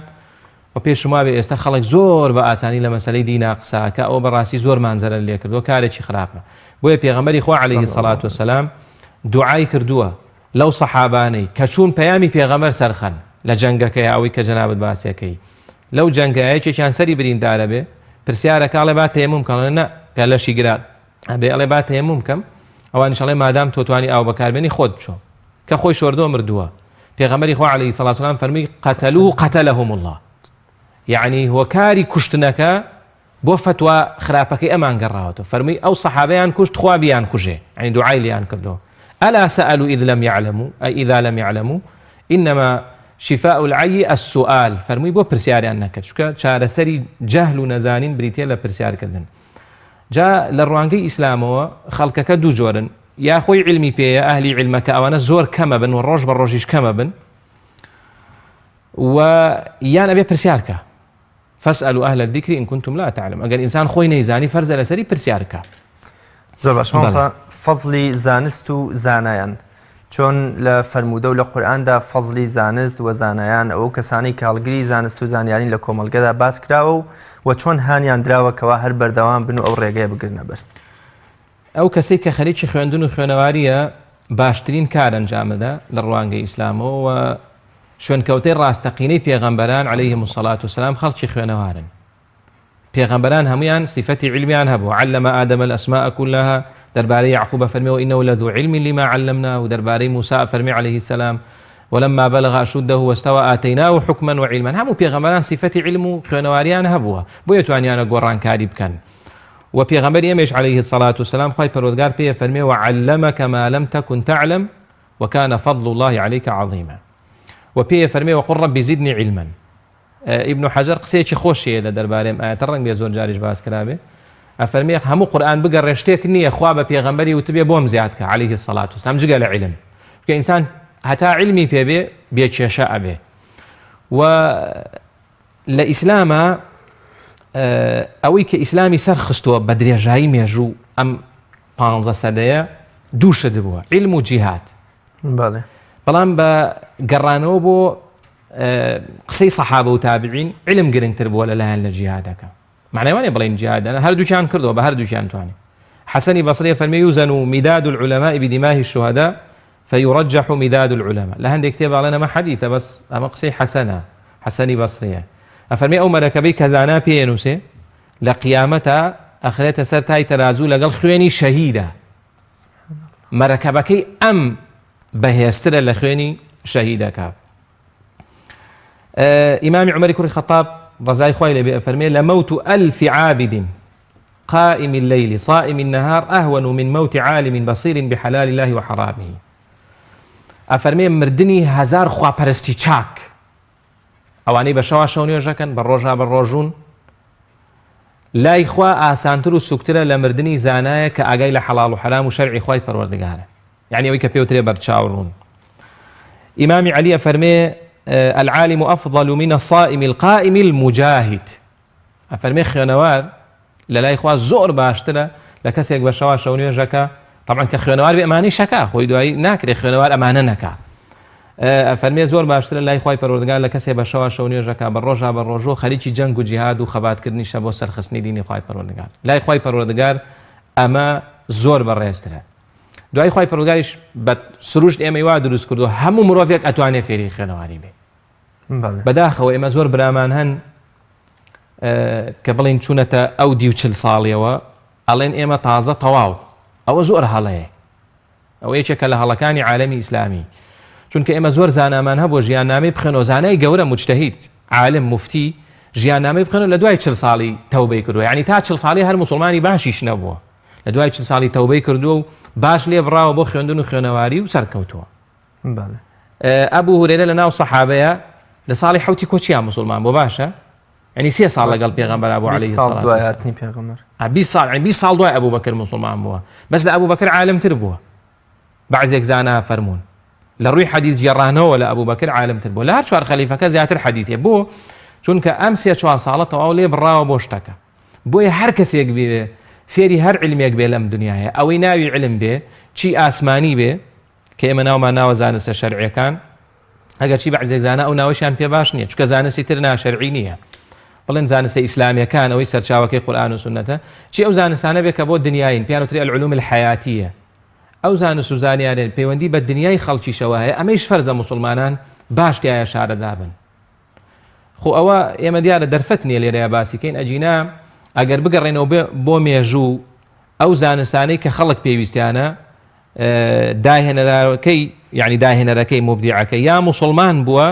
و پێشم وابێ ئێستا خەڵک زۆر بە ئاسانی لە مەسەلەی دینا قسە ئەکا ئەوە بەڕاستی زۆرمان زەرەر لێ کردووە کارێکی خراپە بۆیە پێغەمبەری خوا عەلەیهی سەڵات وسەلام دوعای کردووە لەو سەحابانەی کە چوون پەیامی پێغەمبەر سەرخەن لە جەنگەکەی ئەوەی کە جەنابت باسیەکەی لەو جەنگە یەکێکیان سەری بریندارە بێ پرسیارەکە ئەڵێ با تەیەموم کەڵێ نە کە لەشی گران ئەبێ ئەڵێ با تەیەموم کەم ئەوانیش ئەڵێ مادام تۆ توانی ئاو بەکاربێنی خۆت بچۆ کە خۆی شۆردەوە مردووە پێغەمبەری خوا عەلەیهی سەڵات وسلام فەرمی قەتەلوه قەتەلەهم الله یعنی هۆکاری کوشتنەکە بۆ فەتوا خراپەکەی ئەمان گەڕاوەتەوە فەرمی ئەو سەحابەیان کوشت خوا بیان کوژێ یعنی دوعای لیان کردو ألا سألوا إذ لم يعلموا أي إذا لم يعلموا إنما شفاء العي السؤال فەرمووی بۆ پرسیاریان نەکرد چونکە چارەسەری جەهل و نەزانین بریتە لە پرسیارکردن جا لە ڕوانگەی ئیسلامەوە خەڵکەکە دوو جۆرن یا خۆی عیلمی پێیە ئەهلی عیلمە کە ئەوانە زۆر کەمە بن و ڕۆژ بە ڕۆژیش کەمە بن و یان ئەبێ پرسیار کە فاسألوا أهل الذكر إن كنتم لا تعلم ئەگەر ئینسان خۆی نەیزانی فەرزە لەسەری پرسیار کە. زۆر باش مامۆستا فەزڵی زانست و زانایان چۆن لە فەرموودە و لە قورئاندا فەزڵی زانست و زانایان ئەو کەسانەی کە هەڵگری زانست و زانیارین لە کۆمەڵگەدا باس کراوە و و چۆن هانیان دراوە کەوا هەر بەردەوام بن و ئەو ڕێگەیە بگرنە بەر. ئەو کەسەی کە خەریکی خوێندن و خوێنەوارییە باشترین کار ئەنجامەدا لە ڕوانگەی ئیسلامەوە و شوێنکەوتەی ڕاستەقینەی پێغەمبەران عەلەیهم الصلاة والسلام خەڵکی خوێنەوارن. پێغەمبەران هەموویان سیفەتی عیلمیان هەبوو، علم آدم الاسماء كلها، دەربارەی یەعقوب ئەفەرمێ وانه لذو علم لما علمناه، و دەربارەی موسی ئەفەرمێ علیه السلام ولما بلغ اشده واستوى آتیناه حکما وعلما. هەموو پێغەمبەران سیفەتی عیلم و خوێنەواریان هەبووە، بۆیە توانیانە گۆڕانکاری بکەن. و پێغەمبەری ئێمەیش علیه الصلاة والسلام خوای پەروەردگار پێی ئەفەرمێ وعلمک ما لم تکن تعلم وکان فضل الله علیک عظیما. و پێی ئەفەرمێ وقل رب زدنی علما. ئیبن حەجەر قسەیەکی خۆشی هەیە لە دەربارەی ئەم ئایەتە ڕەنگ بێ زۆر جاریش باس کرابێ ئەفەرمێ هەموو قورئان بگەڕێ شتێک نییە خوا بە پێغەمبەری وتبێ بۆم زیاد کە عەلەیهی سەڵات وسلام جگە لە عیلم کە ئینسان هەتا عیلمی پێ بێ بێ کێشە ئەبێ و لە ئیسلامە ئەوەی کە ئیسلامی سەر خستووە بە درێژایی مێژوو ئەم پ سەدەیە دوو شت بووە عیلم و جیهاد بەڵام بە گەڕانەوە بۆ قسەی سەحابە و تابعین علم گرنگتر بووە لەلایەن لە جیهادەکە معنای وانە بڵین جیهادە هەردووکیان کردەوە بە هەردووکیان توانی حەسەنی بەصری فەرمی يوزن مداد العلماء بدماه الشهداء فيرجح مداد العلماء لە هەندێک کتێب ئەڵێن ئەمە حەدیثە بەس ئەمە قسەی حەسەنە حەسەنی بەصریە ئەفەرمی ئەو مەرەکەبەی کە زانا پێ نووسێ لە قیامەتە ئەخرێتە سەر تای تەرازوو لەگەڵ خوێنی شەهیدە مەرەکەبەکەی ئەم بەهێزترە لە خوێنی شەهیدەکە. ئیمامی عومەری کوڕی خەتاب ڕەزای خوای لێ بێ ئەفەرمێ لە مەوت ألف عابد قائم الليل صائم النهار أهون من موت عالم بصير بحلال الله وحرامه ئەفەرمێ مردنی هەزار خواپەرستی چاک ئەوانەی بە شەوا شەو نوێژەکەن بە ڕۆژا بە ڕۆژوون لای خوا ئاسانتر و سوکترە لە مردنی زانایە کە ئاگای لە حەڵاڵ و حەرام و شەرعی خوای پەروەردگارە یعنی ئەوەی کە پێوترێ بەرچاو ڕوون ئیمامی عەلی ئەفەرمێ العالم أفضل من الصائم القائم المجاهد ئەفەرمێ خوێنەوار لە لای خوا زۆر باشترە لە کەسێک بە شەوا شەو نوێژەکە طبعا کە خوێنەوار بێ ئەمانەی شەکا خۆی دوایی ناکرێ خوێنەوار ئەمانە نەکا ئەفەرمێ زۆر باشترە لای خوای پەروەردگار لە کەسێ بە شەوا شەو نوێژەکە بە ڕۆژا بە ڕۆژۆ خەریکی جەنگ و جیهاد و خەباتکردنیشە بۆ سەرخستنی دینی خوای پەروەردگار لای خوای پەروەردگار ئەمە زۆر بەڕێزترە دوای خوای پەروەردگاریش بە سروشت ئێمەی وا دروست کردو هەموو مرۆڤێک ئەتوانێ فێری خوێنەواری بێ بەداخەوە ئێمە زۆر برامان هەن کە بڵین چوونەتە ئەو دیو 40 ساڵیەوە ئەڵێن ئێمە تازە تەواو ئەوە زۆر هەڵەیە ئەوە یەکێکە لە هەڵەکانی عالەمی ئیسلامی چونکە ئێمە زۆر زانامان هەبوو ژیاننامەی بخوێنەوە زانای گەورە مجتهید عالم مفتی ژیاننامەی بخوێنەوە لە دوای 40 ساڵی تەوبەی کردووە یعنی تا 40 ساڵی هەر موسڵمانی باشیش نەبووە لە دوای 40 ساڵی تەوبەی کردووە و باش لێ بڕاوە بۆ خوێندن و خوێنەواری و سەرکەوتووە ئەبوو هورێرە لە ناو سەحابەیە لە ساڵی حوتی کۆچیان مسلمان بۆ باشە یعنی سێ ساڵ لەگەڵ پێغەمبەر بوو عەلەیهی ساڵ دوای هاتنی پێغەمبەر 20 ساڵ یعنی 20 ساڵ دوای ئەبوو بەکر موسڵمان بووە بەس لە ئەبوو بەکر عالمتر بووە بەعزێک زانا فەرموون لە ڕووی حەدیث گێڕانەوە لە ئەبوو بەکر عالمتر بووە لە هەر چوار خەلیفەکە زیاتر حەدیثێ بۆ چونکە ئەم سێ چوار ساڵە تەواو لێ بڕاوە بۆ شتەکە بۆیە هەر کەسێک بێ فێری هەر علمێک بێ لەم دنیاە ئەوەی ناوی علم بێ چی ئاسمانی بێ کە ئێمە ناومان ناوە زانستە شەرعیەکان ئەگەرچی بەعزێک زانا ئەو ناوەشیان پێ باش نییە چونکە زانستی تر ناشەرعی نییە بڵێن زانستە ئیسلامیەکان ئەوەی سەرچاوەکەی قورئان و سوننەتە چی ئەو زانستانە بێ کە بۆ دنیاین پیان وترێ العلوم الحیاتیە ئەو زانست و زانیارێن پەیوەندی بە دنیای خەڵکیشەوە هەیە ئەمەیش فەرزە موسڵمانان باش تایە شارەزا بن خۆ ئەوە ئێمە دیارە دەرفەت نییە لێرەیە باسیکەین ئەگینا ئەگەر بگەڕێنەوە بۆ مێژوو ئەو زانستانەی کە خەڵک پێویستیانە داهێنەرەکەی یعنی داهێنەرەکەی مبدیعەکە یا موسڵمان بووە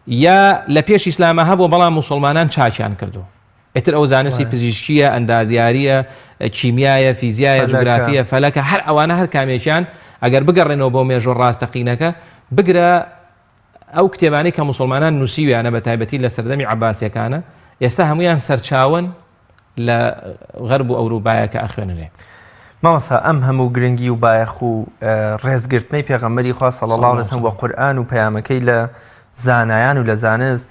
یا لە پێش ئیسلامە هەبوو بەڵام موسڵمانان چاکیان کردو ئیتر ئەو زانستی پزیشکیە ئەندازیاریە کیمیایە فیزیایە جوگرافیە فەلەکە هەر ئەوانە هەر کامێکیان ئەگەر بگەڕێنەوە بۆ مێژوو ڕاستەقینەکە بگرە ئەو کتێبانەی کە موسڵمانان نووسیویانە بە تایبەتی لە سەردەمی عەباسیەکانە ئێستا هەمویان سەرچاوەن لە غەرب و ئەوروپایە کە ئەخوێنرێ. مامۆستا ئەم هەموو گرنگی و بایەخ و ڕێزگرتنەی پێغەمبەری خوا صلی اللە علیه وسلم وە قورئان و پەیامەکەی لە زانایان و لە زانست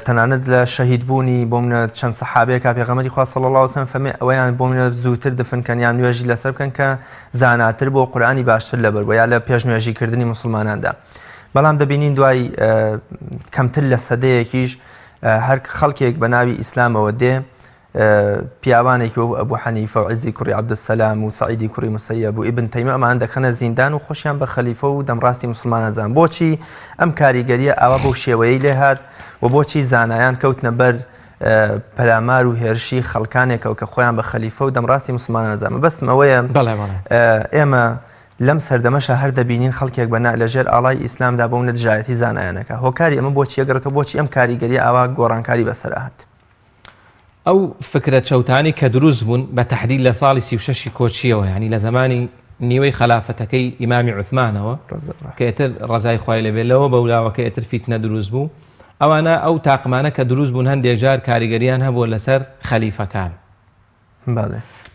تەنانەت لە شەهید بوونی بۆ منە چەند سەحابەیەکا پێغەمبەری خوا صلی اللە علیه وسلم فەرمی ئەوەیان بۆ منە زووتر دفن کەن یان نوێژی لەسەر بکەن کە زاناتر بۆ قورئانی باشتر لەبەر بوو یا لە پێش نوێژی کردنی موسڵماناندا بەڵام دەبینین دوای کەمتر لە سەدەیەکیش هەر خەڵکێک بە ناوی ئیسلامەوە دێ پیاوانێکی وەکو ئەبوو حەنیفە و عزی کوڕی عەبدولسەلام و سەعیدی کوڕی مسەیەب و ئیبن تەیمە ئەمان دەکەنە زیندان و خۆشیان بە خەلیفە و دەمڕاستی موسڵمانان زان بۆچی ئەم کاریگەریە ئاوا بەو شێوەیەی لێهات و بۆچی زانایان کەوتنە بەر پەلامار و هێرشی خەڵکانێکەوە کە خۆیان بە خەلیفە و دەمڕاستی موسڵمانان زان مەبەستم ئەوەیە ئێمە لەم سەردەمەشا هەر دەبینین خەڵکێک بە نا لە ژێر ئاڵای ئیسلامدا بەونە دژایەتی زانایانەکە هۆکاری ئەمە بۆچی ئەگەڕێتەوە بۆچی ئەم کاریگەریە ئاوا گۆڕانکاری بەسەرا هات؟ ئەو فکرە چەوتانەی کە دروست بوون بە تەحدید لە ساڵی 36 کۆچیەوە یعنی لە زمانی نیوەی خەلافەتەکەی ئیمامی عوثمانەوە کە ئێتر ڕەزای خوای لەبێ لەوە بەولاوە کە ئێتر فیتنە دروست بوو ئەوانە ئەو تاقمانە کە دروست بوون هەندێک جار کاریگەریان هەبووە لەسەر خەلیفەکان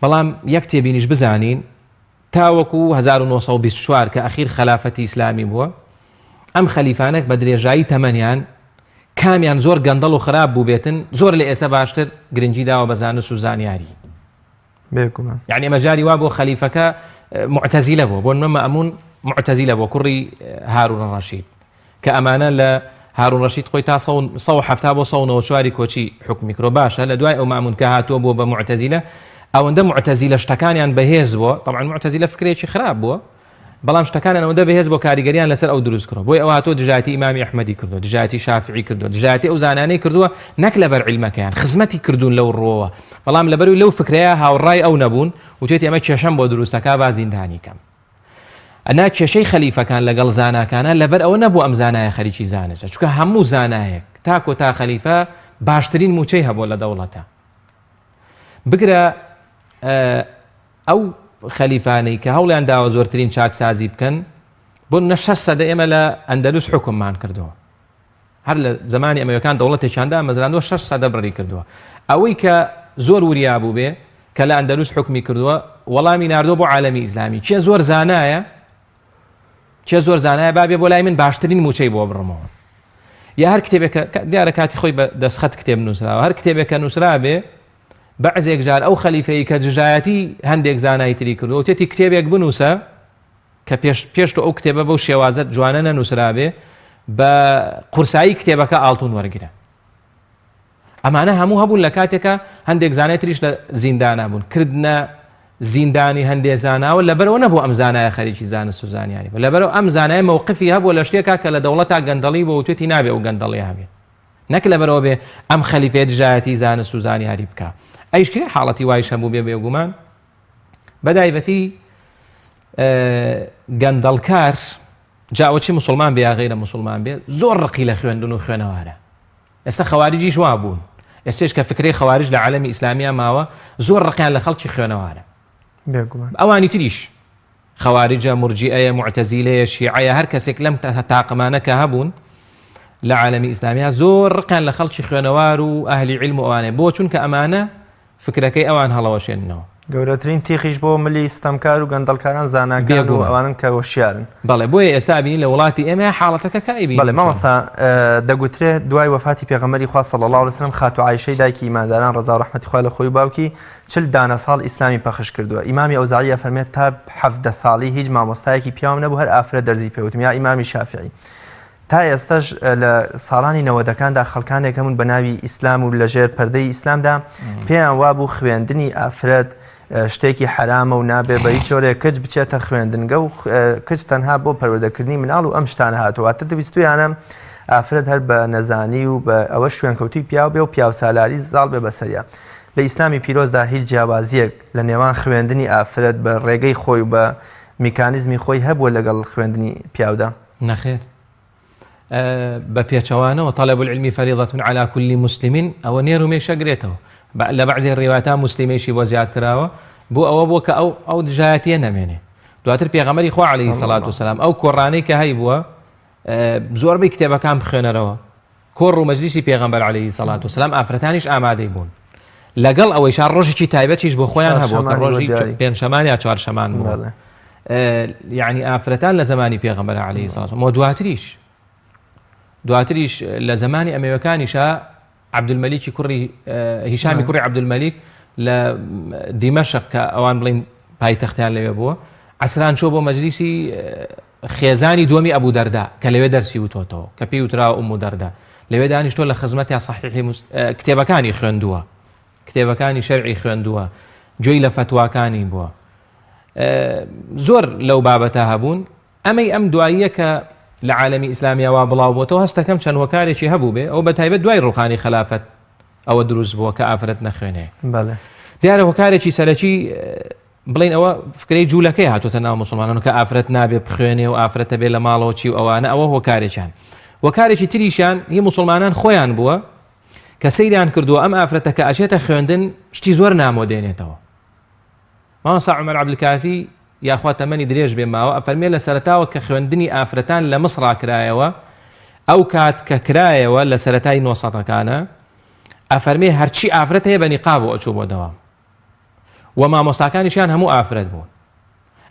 بەڵام یەک تێبینیش بزانین تاوەکو 1924 کە ئەخیر خەلافەتی ئیسلامی بووە ئەم خەلیفانەک بە درێژایی تەمەنیان کامیان زۆر گەندەڵ و خراپ بووبێتن زۆر لە ئێسە باشتر گرنگی داوە بە زانست و زانیاری بێگومان یعنی ئەمە جاری وا بۆ خەلیفەکە معتەزیلە بووە بۆ نمە مەئمون معتەزیلە بۆ کوڕی هارون ڕەشید کە ئەمانە لە هارون ڕەشید خۆی تا 170 بۆ 194 کۆچی حکومی کرۆ باشە لە دوای ئەو مامون کە هاتووە بووە بە معتەزیلە ئەوەندە معتەزیلە شتەکانیان بەهێز بووە طبعا معتەزیلە فکرێکی خراپ بووە بەڵام شتەکانیان ئەوەندە بەهێز بۆ کاریگەریان لەسەر ئەو دروست کردووە بۆی ئەوە هاتووە دژایەتی ئیمامی ئەحمەدی کردووە دژایەتی شافعی کردووە دژایەتی ئەو زانانەی کردووە نەک لەبەر عیلمەکەیان خزمەتی کردوون لەو ڕووەوە بەڵام لەبەروی لەو فکرەیە هاوڕای ئەو نەبوون وتێتی ئەمە کێشەم بۆ دروستەکە با زیندانی کەم ئەنا کێشەی خەلیفەکان لەگەڵ زاناکانە لەبەر ئەوە نەبوو ئەم زانایە خەریکی زانستە چونکە هەموو زانایەک تا کۆتا خەلیفە باشترین موچەی هەبوو لە دەوڵەتە بگرە ئەو خەلیفانەی کە هەوڵیان داوە زۆرترین چاکسازی بکەن بۆ نە شەش سەدە ئێمە لە ئەندەلوس حکوممان کردووە هەر لە زمانی ئەمەوەکان دەوڵەتێکیان دامەزراندوە شەش سەدە بڕی کردووە ئەوەی کە زۆر وریا بوو بێ کە لە ئەندەلوس حکومی کردووە وەڵامی ناردووە بۆ عالەمی ئیسلامی کێ زۆر زانایە کێ زۆر زانایە با بێ بۆ لای من باشترین موچەی بۆ بڕمەوە یا هەر کتێبێک دیارە کاتی خۆی بە دەستخەت کتێب نووسراوە هەر کتێبێک کە نووسرا بێ بەعزێک جار ئەو خەلیفەی کە دژایەتی هەندێک زانای تری کردووە وتێتی کتێبێک بنووسە کە پێش پێش تۆ ئەو کتێبە بەو شێوازە جوانە نەنووسرابێ بە قورسایی کتێبەکە ئاڵتون وەرگرە ئەمانە هەموو هەبوون لە کاتێکە هەندێک زانای تریش لە زیندانە بوون کردنە زیندانی هەندێ زاناوە لەبەرەوە نەبوو ئەم زانایە خەریکی زانست و زانیاری بوو لەبەرەوە ئەم زانای مەوقفی هەبوو لە شتێکا کە لە دەوڵەتا گەندەڵی بۆ وتێتی نابێ ئەو گەندەڵی هەبێ. نەک لەبەرەوە بێ ئەم خەلیفەیە دژایەتی زانست و زانیاری بکا. ئەیش کرێ حاڵەتی وایش هەبوو بێ بێگومان بە دایبەتی گەندەڵکار جا ئەوە چی موسڵمان بێ یا غەیرە موسڵمان بێ زۆر ڕقی لە خوێندن و خوێنەوارە. ئێستا خەواریجیش وا بوون. ئێستێش کە فکرەی خەواریج لە عالەمی ئیسلامیا ماوە زۆر ڕقیان لە خەڵکی خوێنەوارە. بێگومان. ئەوانی تریش خەواریجە، مورجیئەیە، موعتەزیلەیە، شیعەیە، هەر کەسێک لەم تاقمانە کە هەبوون لە عالەمی ئیسلامیا زۆر ڕقیان لە خەڵکی خوێنەوار و ئەهلی عیلم و ئەوانەیە. بۆ؟ چونکە ئەمانە فکرەکەی ئەوان هەڵەوەشێننەوە. گەورەترین تیخیش بۆ ملی ستەمکار و گەندەڵکاران زاناکان و ئەوانن کە هۆشیارن. بەڵێ بۆیە ئێستا ئەبینین لە وڵاتی ئێمە حاڵەتەکە کە ئەیبینین بەڵێ مامۆستا دەگوترێ دوای وەفاتی پێغەمبەری خوا صلی اللە علیه وسلم خاتوو عایشەی دایکی ئیمانداران ڕەزا و ڕەحمەتی خوا لە خۆی و باوکی چل دانە ساڵ ئیسلامی پەخش کردووە ئیمامی ئەوزاعی ئەفەرمێت تا 17 ساڵی هیچ مامۆستایەکی پیاوم نەبوو هەر ئافرەت دەرزی پێوتم یا ئیمامی شافعی تا ئێستەش لە ساڵانی نەوەدەکاندا خەڵکانێک هەبوون بە ناوی ئیسلام و لەژێر پەردەی ئیسلامدا پێیان وابوو خوێندنی ئافرەت شتێکی حەرامە و نابێ بە هیچ جۆرێک کچ بچێتە خوێندنگە و کچ تەنها بۆ پەروەردەکردنی مناڵ و ئەم شتانە هاتووە واتە دەویستویانە ئافرەت هەر بە نەزانی و بە ئەوە شوێنکەوتوی پیاو بێ و پیاوسالاری زاڵ بێ بەسەریا لە ئیسلامی پیرۆزدا هیچ جیاوازیەک لە نێوان خوێندنی ئافرەت بە ڕێگەی خۆی و بە میکانیزمی خۆی هەبووە لەگەڵ خوێندنی پیاودا؟ نەخێر بە پێچەوانەوە طلب العلم فریضة على كل مسلم ئەوە نێر و مێش ئەگرێتەوە لە بەعزێ ڕیوایەتا موسلیمەیشی بۆ زیاد کراوە بۆ ئەوە بۆ کە ئەو ئەو دژایەتیە نەمێنێ دواتر پێغەمبەری خوا عەلەیهی سەڵات وسەلام ئەو کۆڕانەی کە هەیبووە زۆربەی کتێبەکان بخوێنەرەوە کۆڕ و مەجلیسی پێغەمبەر عەلەیهی سەڵات وسەلام ئافرەتانیش ئامادەی بوون لەگەڵ ئەوەیشا ڕۆژێکی تایبەتیش بۆ خۆیان هەبووە کە ڕۆژی پێنجشەمان یا چوارشەمان بووە یعنی ئافرەتان لە زمانی پێغەمبەر عەلەیهی سەڵات وسەلام دواتریش دواتریش لە زمانی ئەمەوەکانیشا عەبدولمەلیکی کوڕی هیشامی کوڕی عەبدولمەلیک لە دیمەشق کە ئەوان بڵین پایتەختیان لەوێ بووە عەسران چووە بۆ مەجلیسی خێزانی دووەمی ئەبوو دەردا کە لەوێ دەرسی وتۆتەوە کە پێی وتراوە ئوم دەردا لەوێ دانیشتووە لە خزمەتیان سەحیحی کتێبەکانی خوێندووە کتێبەکانی شەرعی خوێندووە گوێی لە فەتواکانی بووە زۆر لەو بابەتە هەبوون ئەمەی ئەم دواییە کە لە عالەمی ئیسلامییا وا بڵاو بۆتەوە هەستەکەم چەند هۆکارێکی هەبوو بێ ئەو بە تایبەت دوای ڕوخانی خەلافەت ئەوە دروست بووە کە ئافرەت نەخوێنێ بەڵێ دیارە هۆکارێکی سەرەکی بڵین ئەوە فکرەی جوولەکەی هاتوتە ناو مسلمانان کە ئافرەت نابێ بخوێنێ و ئافرەتە بێ لە ماڵەوە چی و ئەوانە ئەوە هۆکارێکیان هۆکارێکی تریشیان هی مسلمانان خۆیان بووە کە سەیریان کردووە ئەم ئافرەتە کە ئەچێتە خوێندن شتی زۆر نامۆ دێنێتەوە مامۆستا عومەر عەبدولکافی یاخوا تەمەنی درێژ بێ ماوە ئەفەرمێ لە سەرەتاوە کە خوێندنی ئافرەتان لە مصرا کرایەوە ئەو کات کە کرایەوە لە سەرەتای نۆسەدەکانە ئەفەرمێ هەرچی ئافرەت هەیە بە نیقابەوە ئەچوو بۆ دەوام و مامۆستاکانیشیان هەموو ئافرەت بوون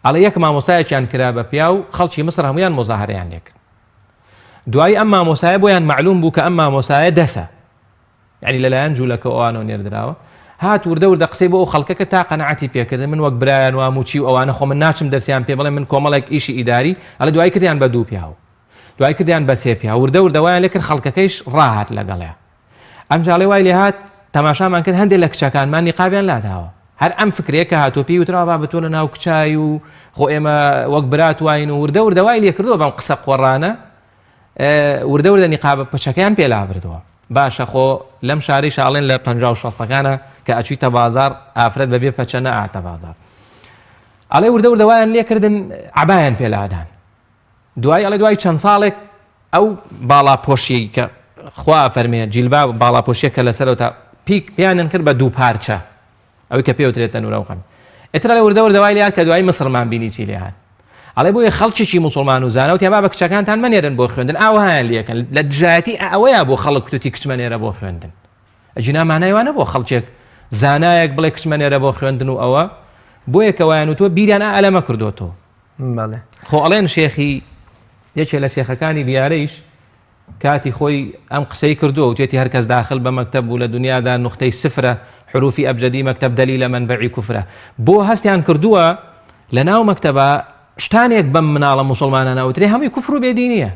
ئەڵێ یەک مامۆستایەکیان کرا بە پیاو خەڵکی مصر هەمویان مۆزاهرەیان لێکرد دوایی ئەم مامۆستایە بۆیان معلوم بوو کە ئەم مامۆستایە دەسە یانی لەلایەن جولەکە و ئەوانەوە نێردراوە هات وردە وردە قسەی بۆ ئەو خەڵکە کرد تا قەناعەتی پێکردن من وەک برایان وام و چی و ئەوانە خۆ من ناچم دەرسیان پێ بڵێم من کۆمەڵێک ئیشی ئیداری ئەڵێ دوایی کردیان بە دوو پیاو دوای کردیان بە سێ پیاو وردە وردە وایان لێ کرد خەڵکەکەیش ڕاهات لەگەڵیا ئەمجا ئەڵێ وای لێ هات تەماشامان کرد هەندێک لە کچەکانمان نیقابیان لاداوە هەر ئەم فکرەیە کە هاتووە پێی وتراوە با بتۆ لە ناو کچای و خۆ ئێمە وەک برات واین و وردە وردە وای لێ کردووە بەم قسە قۆڕانە وردە وردە نیقابە پەچەکەیان پێ لابردووە. باشە خۆ لەم شارەیشا ئەڵێن لە 50 و شەستەکانە کە ئەچویتە بازاڕ ئافرەت بەبێ پەچە نەئاتە بازاڕ. ئەڵێ وردە وردە وایان لێکردن عەبایان پێ لادان. دوایی ئەڵێ دوای چەند ساڵێک ئەو باڵا پۆشیەی کە خوا فەرمێ جیلباب باڵا پۆشیە کە لەسەرەوە تا پیک پیانیان کرد بە دوو پارچە. ئەوەی کە پێوترێت تەنورە و قەم ئیتر ئەڵێ وردە وردە وای لێهات کە دوایی میسرمان بینی چی لێهات ئەڵێ بۆیە خەڵکێکی موسڵمان و زانا وتیان بابە کچەکانتان مەنێرن بۆ خوێندن ئاوهایان لێکەن لە دژایەتی ئەوەیە بۆ خەڵک کوتوتی کچ مەنێرە بۆ خوێندن ئەگینا مانای وانە بۆ خەڵکێک زانایەک بڵێ کچ مەنێرە بۆ خوێندن و ئەوە بۆیە کە وایان وتووە بیریان ئا ئەلەمە کردۆتەوە بەڵێ خۆ ئەڵێن شێخی یەکێ لە شێخەکانی بیارەیش کاتی خۆی ئەم قسەی کردووە وتێتی هەرکەس داخل بە مەکتەب بوو لە دنیادا نوختەی سفرە حروفی ئەبجەدی مەکتەب دەلیلە مەنبەعی کوفرە بۆ هەستیان کردووە لە ناو مەکتەبە شتانێک بەم مناڵە موسڵمانانە ئەوترێ هەمووی کوفر و بێدینیە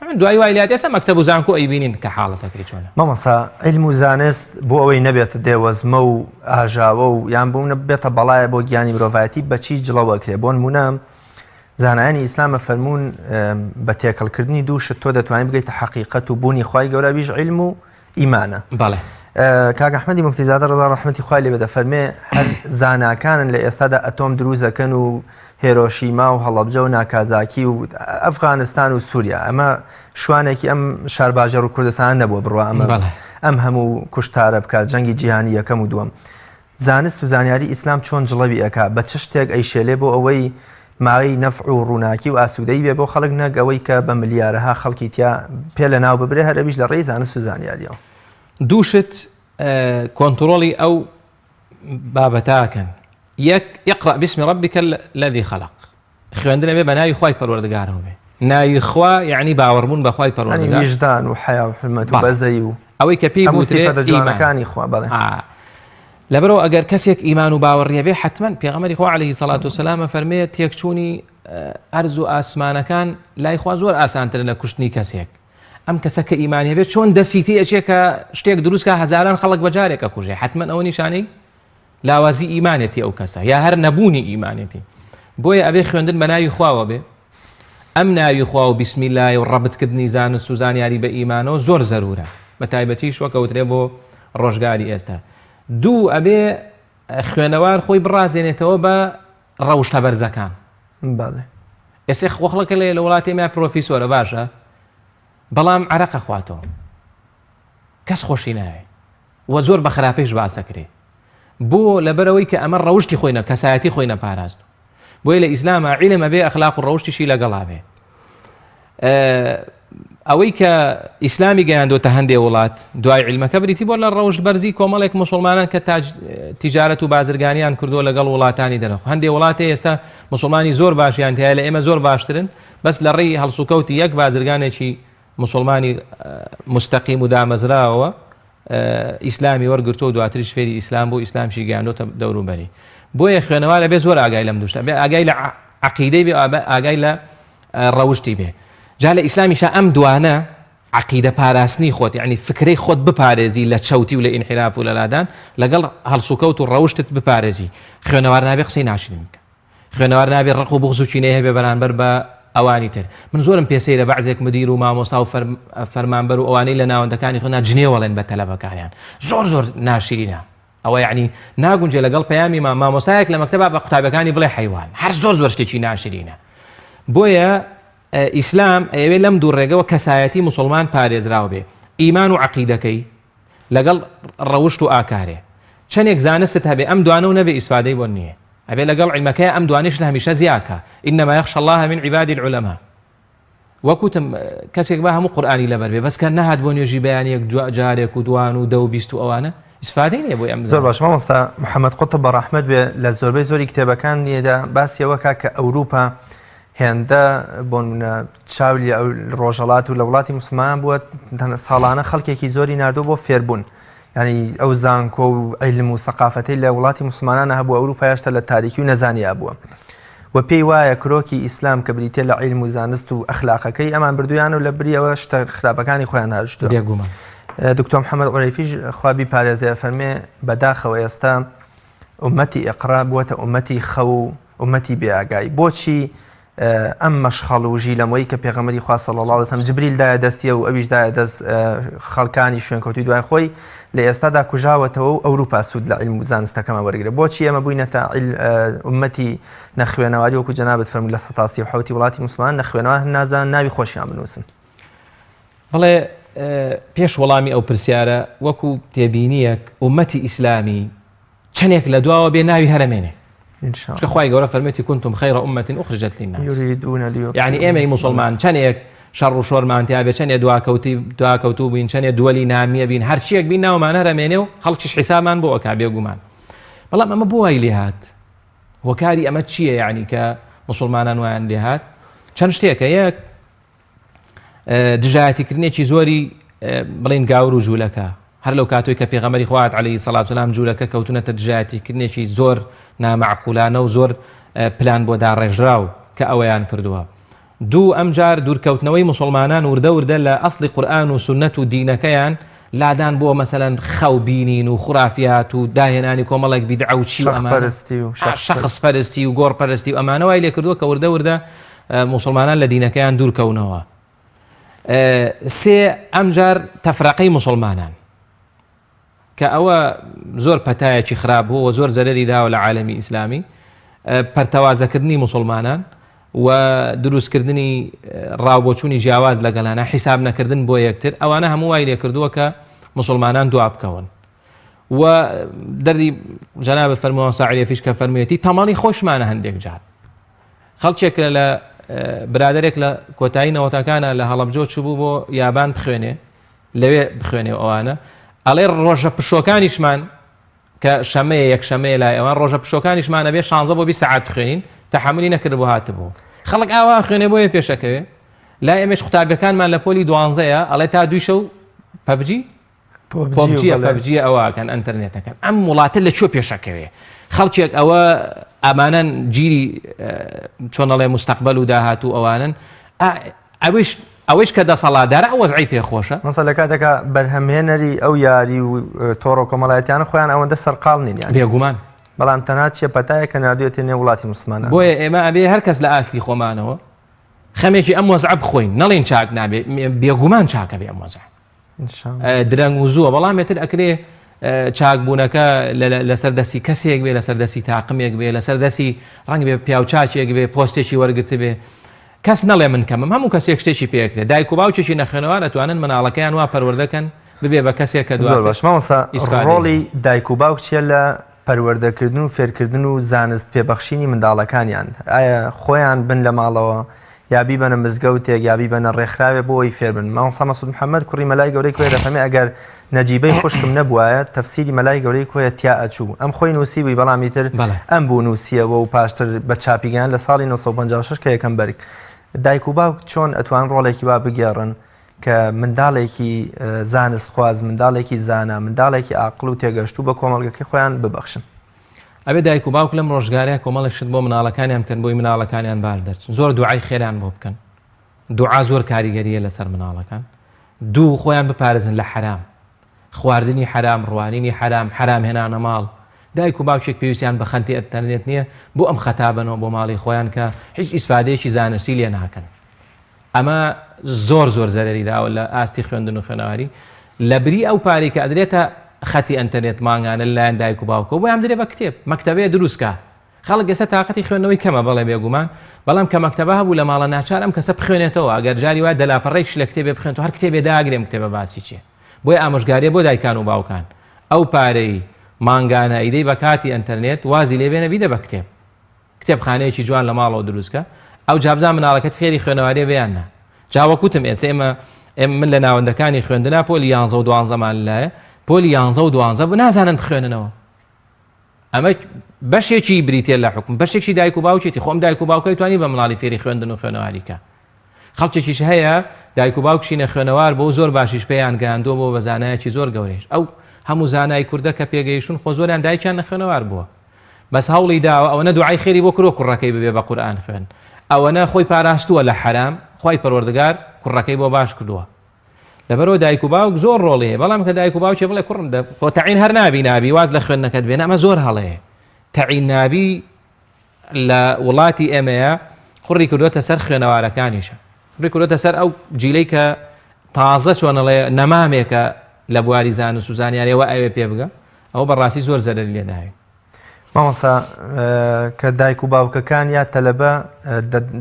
من دوای وای لات ئێستا مەکتەب و زانکۆ ئەیبینین کە حاڵەتەکەی چۆنە. مامۆستا عیلم و زانست بۆ ئەوەی نەبێتە دێوەزمە و ئاژاوە و یان بۆ بێتە بەڵایە بۆ گیانی مرۆڤایەتی بەچی جڵەو ئەکرێ بۆنمونە زانایانی ئیسلام ئەفەرموون بە تێکەڵکردنی دوو شت تۆ دەتوانانی بگەیتە حەقیقەت و بوونی خوای گەورە ئەویش عیلم و ئیمانە. بەڵێ. کاک ئەحمەدی موفتیزادە ڕەزا ڕەحمەتی خوای لێ بێ دەفەرمێ هەر زاناکانن لە ئێستادا ئەتۆم دروست ئەکەن و هێرۆشیما و هەڵەبجە و ناکازاکی و ئەفغانستان و سووریا ئەمە شوانێکی ئەم شارباژێڕ و کوردستان نەبووە بڕوا ئەمە ئەم هەموو کوشتارە بکات جەنگی جیهانی یەکەم و دووەم زانست و زانیاری ئیسلام چۆن جڵەوی ئەکا بە چ شتێک ئەیشێلێ بۆ ئەوەی مایەی نەفع و ڕووناکی و ئاسوودەیی بێ بۆ خەڵک نەک ئەوەی کە بە ملیارەها خەڵکی تیا پێ لەناو ببرێ هەر ئەویش لە ڕێی زانست و زانیاریەوە. دوو شت کۆنتڕۆڵی ئەو بابەتە ئەکەن یەک اقرأ باسم ربک الذی خلق خوێندن ئەبێ بە ناوی خوای پەروەردگارەوە بێ ناوی خوا یعنی باوەڕبوون بە خوای پەروەردگار ویژدان و حیا و حرمەت و بەزەی و ئەوەی کە پێی هەموو سیفەتە جوانەکانی خوا بەڵێ لەبەرەوە ئەگەر کەسێک ئیمان و باوەڕیە بێ حتمما پێغەمبەری خوا عەلەیهی سەڵات و سەلام فەرمێ تێکچوونی ئەرز و ئاسمانەکان لای خوا زۆر ئاسانترە لە کوشتنی کەسێک ئەم کەسە کە ئیمانی هەبێت چۆن دەستی تێ ئەچێ کە شتێک دروستکە هەزاران خەڵک بەجارێک ئەکوژێ حتمما ئەوە نیشانەی لاوازی ئیمانێتی ئەو کەسە یا هەر نەبوونی ئیمانێتی بۆیە ئەبێ خوێندن بە ناوی خواوە بێ ئەم ناوی خوا و بسم اللە و ڕەبتکردنی زانست و زانیاری بە ئیمانەوە زۆر زەرورە بە تایبەتیش وەک ئەوترێ بۆ ڕۆژگاری ئێستا دوو ئەبێ خوێنەوار خۆی بڕازێنێتەوە بە ڕەوشتە بەرزەکان بەڵێ ئێستا خۆخڵەکە لێ لە وڵاتی ئێمە پرۆفیسۆرە باشە بەڵام عەرەقە خواتەوە کەس خۆشی ناوێ وە زۆر بە خراپیش باسەکرێ بۆ لەبەرەوەی کە ئەمە ڕەوشی خۆی نە کەسایەتی خۆی نەپاراست بۆیە لە ئیسلاما عیلم ئەبێ ئەخلاق و ڕەوشتیشی لەگەڵا بێ ئەوەی کە ئیسلامی گەیاندۆتە هەندێ وڵات دوای عیلمەکە بریتی بۆ لە ڕەوشت بەرزی کۆمەڵێک مسلمانان کە تاج تیجارەت و بازرگانیان کردووە لەگەڵ وڵاتانی دەرەوە هەندێ وڵاتێ ئێستا مسلمانی زۆر باشیان تایە لە ئێمە زۆر باشترن بەس لە ڕێی هەڵسوکەوتی یەک بازرگانێکی مسلمانی مستەقیم و دامەزراوە ئیسلامی وەرگرتووە و دواتریش فێری ئیسلام بوو ئیسلامشی گەیاندۆتە دەوروبەری بۆیە خوێنەوار ئەبێ زۆر ئاگای لەم دوو شتە بێ ئاگای لە عەقیدەی بێ ئاگای لە ڕەوشتی بێ جا لە ئیسلامیشا ئەم دوانە عەقیدە پاراستنی خۆت یعنی فکرەی خۆت بپارێزی لە چەوتی و لە ئینحراف و لە لادان لەگەڵ هەڵسوکەوت و ڕەوشتت بپارێزی خوێنەوار نابێ قسەی ناشرین بکە خوێنەوار نابێ ڕق و بوغز و کینەی هەبێ بەرانبەر بە ئەوانی تر. من زۆرم پێ سەیرە بەعزێک مدیر و مامۆستا و فەرمانبەر و ئەوانەی لە ناوەندەکانی خوێندنا جنێو ئەڵێن بە تەلەبەکانیان. زۆر زۆر ناشرینە. ئەوە یەعنی ناگونجێ لەگەڵ پەیامی ما مامۆستایەک لە مەکتەبا بە قوتابەکانی بڵێ حەیوان. هەر زۆر زۆر شتێکی ناشرینە. بۆیە ئیسلام ئەیەوێ لەم دوو ڕێگەوە کەسایەتی موسڵمان پارێزراو بێ. ئیمان و عەقیدەکەی لەگەڵ ڕەوشت و ئاکارێ. چەنێک زانستت هەبێ ئەم دوانەو نەبێ ئیسفادەی بۆ نییە. ئەبێ لەگەڵ عیلمەکەیا ئەم دوانەیش لە هەمیشە زیا کا، انما یخشی اللە من عباده العلماء. وەک وتم کەسێک با هەموو قورئانی لەبەر بێ بەس کە نەهات بۆ نوێژی بەیانیەک دو جارێک و دوان و دە و 20 و ئەوانە ئیسفادەی نییە بۆی ئەم زۆر باش مامۆستا محەممەد قوتب بە ڕەحمەت بێ لە زۆربەی زۆری کتێبەکانیدا باسی ئەوە کا کە ئەوروپا هێندە بۆ نمونە چاو لە ڕۆژهەڵات و لە وڵاتی موسڵمانان بووە ساڵانە خەڵکێکی زۆری ناردووە بۆ فێربوون یانی ئەو زانکۆ و عیلم و سەقافەتەی لە وڵاتی موسڵمانانە هەبوو ئەوروپا هێشتا لە تاریکی و نەزانیا بووە و پێی وایە کرۆکی ئیسلام کە بریتە لە عیلم و زانست و ئەخلاقەکەی ئەمان بردویان و لە بریەوە شتە خراپەکانی خۆیان هاوشتووە بێگومان دکتۆر محەممەد عورەیفیش خوا بیپارێزێ فەرمێ بەداخەوە ئێستا ئومەتی ئیقرا بووەتە ئومەتی خەو و ئومەتی بێ ئاگایی بۆچی ئەم مەشخەڵ و ژیلەمۆی کە پێغەمبەری خوا صلی اللە علیه وسلم جبریل دایە دەستیە و ئەویش دایە دەست خەڵکانی شوێنکەوتوی دوای خۆی لە ئێستادا کوژاوەتەوە و ئەوروپا سوود لە عیلم و زانستەکەمان وەرگرە بۆچی ئێمە بووینەتە ئومەتی نەخوێنەواری وەکو جەنابت فەرموو لە 137 وڵاتی موسڵمان نەخوێنەوار نازان ناوی خۆشیان بنووسن. بەڵێ پێش وەڵامی ئەو پرسیارە وەکو تێبینیەک ئومەتی ئیسلامی چەنێک لە دواوە بێ ناوی هەرەمێنێ چونکە خوای گەورە فەرموویەتی کنتم خیر امة اخرجت للناس یعنی ئێمەی موسڵمان چەنێک شەڕ و شۆرمان تیا بێ چەنێ دواکەوتی دواکەوتوو بین چەنێ دووەلی نامیە بین هەرچیەک بین ناومان هەرەمێنێ و خەڵکیش حیسابمان بۆ ئەکا بێگومان بەڵام ئەمە بۆ وای لێهات هۆکاری ئەمە چییە یعنی کە موسڵمانان وایان لێهات چەند شتێکە یەک دژایەتیکردنێکی زۆری بڵین گاور و جوولەکە هەر لەو کاتۆی کە پێغەمبەری خوا هات عەلەیهی سەڵات وسەلام جوولەکە کەوتونەتە دژایەتیکردنێکی زۆر نامەعقولانە و زۆر پلان بۆ داڕێژراو کە ئەوەیان کردووە. دوو ئەمجار دوورکەوتنەوەی موسڵمانان وردە وردە لە ئەسڵی قورئان و سوننەت و دینەکەیان لادان بۆ مەسەلەن خەو بینین و خورافیات و داهێنانی کۆمەڵێک بیدعە و چی و ئەمانە شەخپەرستی و شەخس شەخس پەرستی و گۆڕ پەرستی و ئەمانە وای لێکردووە کە وردە وردە موسڵمانان لە دینەکەیان دوورکەونەوە. سێ ئەمجار تەفرەقەی موسڵمانان. کە ئەوە زۆر پەتایەکی خراپ بوو و زۆر زەرەری داوە لە عالەمی ئیسلامی، پەرتەوازەکردنی موسڵمانان و دروستکردنی ڕاوبۆچوونی جیاواز لەگەڵیانە، حیساب نەکردن بۆ یەکتر، ئەوانە هەموو وای لێکردووە کە موسڵمانان دوا بکەون. و دەردی جەنابت فەرمووە ساعرێفیش کە فەرموویەتی تەمەڵی خۆشمانە هەندێک جار. خەڵکێک لە برادێک لە کۆتایی نەوەتەکانە لە هەڵەبجۆ چوبوو بۆ یابان بخوێنێ لەوێ بخوێنێ و ئەوانە ئەڵێ ڕۆژە پشۆکانیشمان کە شەمەیە یەک شەمەیە لای ئەوان ڕۆژە پشۆکانیشمان ئەبێ 16 بۆ 20 سەعات بخوێنین تەحەمولی نەکرد بۆ هاتبوو خەڵک ئاوا خوێنێ بۆیە پێشەکەوێ لای ئێمەش قوتابیەکانمان لە پۆلی دوانزەیە ئەڵێ تا دوی شەو PUBG پۆبجیە پەبجیە ئەوەکەن ئەتەرنێتەکەن ئەم وڵاتە لە کوێ پێشەکەوێ خەڵکێک ئەوە ئەمانەن جیری چۆنەڵێ مستەقبل و داهاتوو ئەوانن ئەویش ئەوەیش کە دەسەڵاتدارە ئەو وەزعەی پێ خۆشە. مەسەلەن لە کاتێکا بەرهەمهێنەری ئەو یاری و تۆڕە کۆمەڵایەتیانە خۆیان ئەوەندە سەرقاڵ نین یانی. بێگومان. بەڵام تەنها چیە پەتایەک کە ناردویەتیە نێو وڵاتی موسڵمانان. بۆیە ئێمە ئەبێ هەر کەس لە ئاستی خۆمانەوە خەمێکی ئەم وەزعە بخۆین نەڵێین چاک نابێ بێگومان چاکە بێ ئەم وەزعە. درەنگ و زووە بەڵام ئێتر ئەکرێ چاکبوونەکە لەسەر دەستی کەسێک بێ لەسەر دەستی تاقمێک بێ لەسەر دەستی ڕەنگ بێ پیاوچاکێک بێ پۆستێکی وەرگرت بێ کەس نەڵێ من کەمم هەموو کەسێک شتێکی پێکرێ دایک و باوکێکی نەخوێنەوار ئەتوانن مناڵەکەیان وا پەروەردەکەن ببێ بە کەسێک کە زۆر باش مامۆستا ڕۆڵی دایک و باوک چییە لە پەروەردەکردن و فێرکردن و زانست پێبەخشینی منداڵەکانیان ئایا خۆیان بن لە ماڵەوە یا بیبەنە مزگەوتێک یا بیبەنە ڕێکخراوێ بۆ ئەوەی فێر بن. مامۆستا مەسعود محەمەد کوڕی مەلای گەورەی کۆیە دەفەرمێ ئەگەر نەجیبەی خوشکم نەبوایە تەفسیری مەلای گەورەی کۆیە تیا ئەچوو. ئەم خۆی نووسیبووی بەڵام ئیتر ئەم بوو نووسیەوە و پاشتر بە چاپی گەیاند لە ساڵی 956 کە یەکەم بەرگ. دایک و باوک چۆن ئەتوان ڕۆڵێکی وا بگێڕن کە منداڵێکی زانستخواز، منداڵێکی زانا، منداڵێکی ئاقڵ و تێگەشتوو بە کۆمەڵگەکەی خۆیان ببەخشن؟ ئەبێ دایک و باوک لەم ڕۆژگارەیە کۆمەڵێک شت بۆ مناڵەکانیان بکەن بۆی مناڵەکانیان باش دەرچن زۆر دوعای خێران بۆ بکەن دوعا زۆر کاریگەریە لەسەر مناڵەکان دوو خۆیان بپارێزن لە حرام خواردنی حرام ڕوانینی حرام حرام هێنانە ماڵ دایک و باوکێک پێویستیان بە خەنتی ئەتەرنێت نییە بۆ ئەم خەتابەنەوە بۆ ماڵی خۆیان کە هیچ ئیسفادەیەکی زانستی لێ ناکەن ئەمە زۆر زۆر زەرەری داوە لە ئاستی خوێندن و خوێنەواری لە بری ئەو پارەی کە ئەدرێتە خەتی ئەنتەرنێت مانگانە لەلایەن دایک و باوکەوە بۆیان بدرێ بە کتێب مەکتەبەیە دروستکە خەڵک ئێستا تاقەتی خوێندنەوەی کەمە بەڵێ بێگومان بەڵام کە مەکتەبە هەبوو لە ماڵە ناچار ئەم کەسە بخوێنێتەوە ئەگەر جاری وایە دەلاپەڕێکش لە کتێبێ بخوێنێتەوە هەر کتێبێ داگرێم کتێبە باسی چیە بۆیە ئامۆژگاریە بۆ دایکان و باوکان ئەو پارەی مانگانە ئیدەی بە کاتی ئەنتەرنێت وازی لێبێنە بیدە بە کتێب کتێبخانەیەکی جوان لە ماڵەوە دروست کە ئەوجا بزان مناڵەکەت فێری خوێنەواریە بێ یان نا جا وەک وتم ئێستا ئێمە ئێمە من لە ناوەندەکانی خوێندنا پۆلی یانزە و دوانزەمان لایە پۆلی یانزە و دوانزە بوو نازانن بخوێننەوە ئەمە بەشێکی بریتە لە حکم بەشێکی دایک و باوکێتی خۆم دایک و باوکەی توانی بە مناڵی فێری خوێندن و خوێنەواریکە خەڵکێکیش هەیە دایک و باوکشی نەخوێنەوار بۆ زۆر باشیش پێیان گەیاندووە بۆ بە زانایەکی زۆر گەورەیش ئەو هەموو زانای کوردە کە پێگەیشتون خۆ زۆریان دایکیان نەخوێنەوار بووە بەس هەوڵی داوە ئەوەنە دوعای خێری بۆ کردوە کوڕەکەی ببێ بە قورئان خوێن ئەوەنە خۆی پاراستووە لە حەرام خوای پەروەردگار کوڕەکەی بۆ باش کردووە لەبەرەوە دایک و باوک زۆر ڕۆڵی هەیە بەڵام کە دایک و باوکێ بڵێ کوڕم دە خۆ تەعین هەر نابی نابی واز لە خوێندنەکەت بێنە ئەمە زۆر هەڵەیە تەعین نابی لە وڵاتی ئێمەیە قوڕی کردوتە سەر خوێنەوارەکانیشە قوڕی کردوتە سەر ئەو جیلەی کە تازە چۆنەڵێ نەمامێکە لە بواری زانست و زانیاریەوە ئەوێ پێ بگە ئەوە بەڕاستی زۆر زەرەری لێ داوین. مامۆستا کە دایک و باوکەکان یا تەلەبە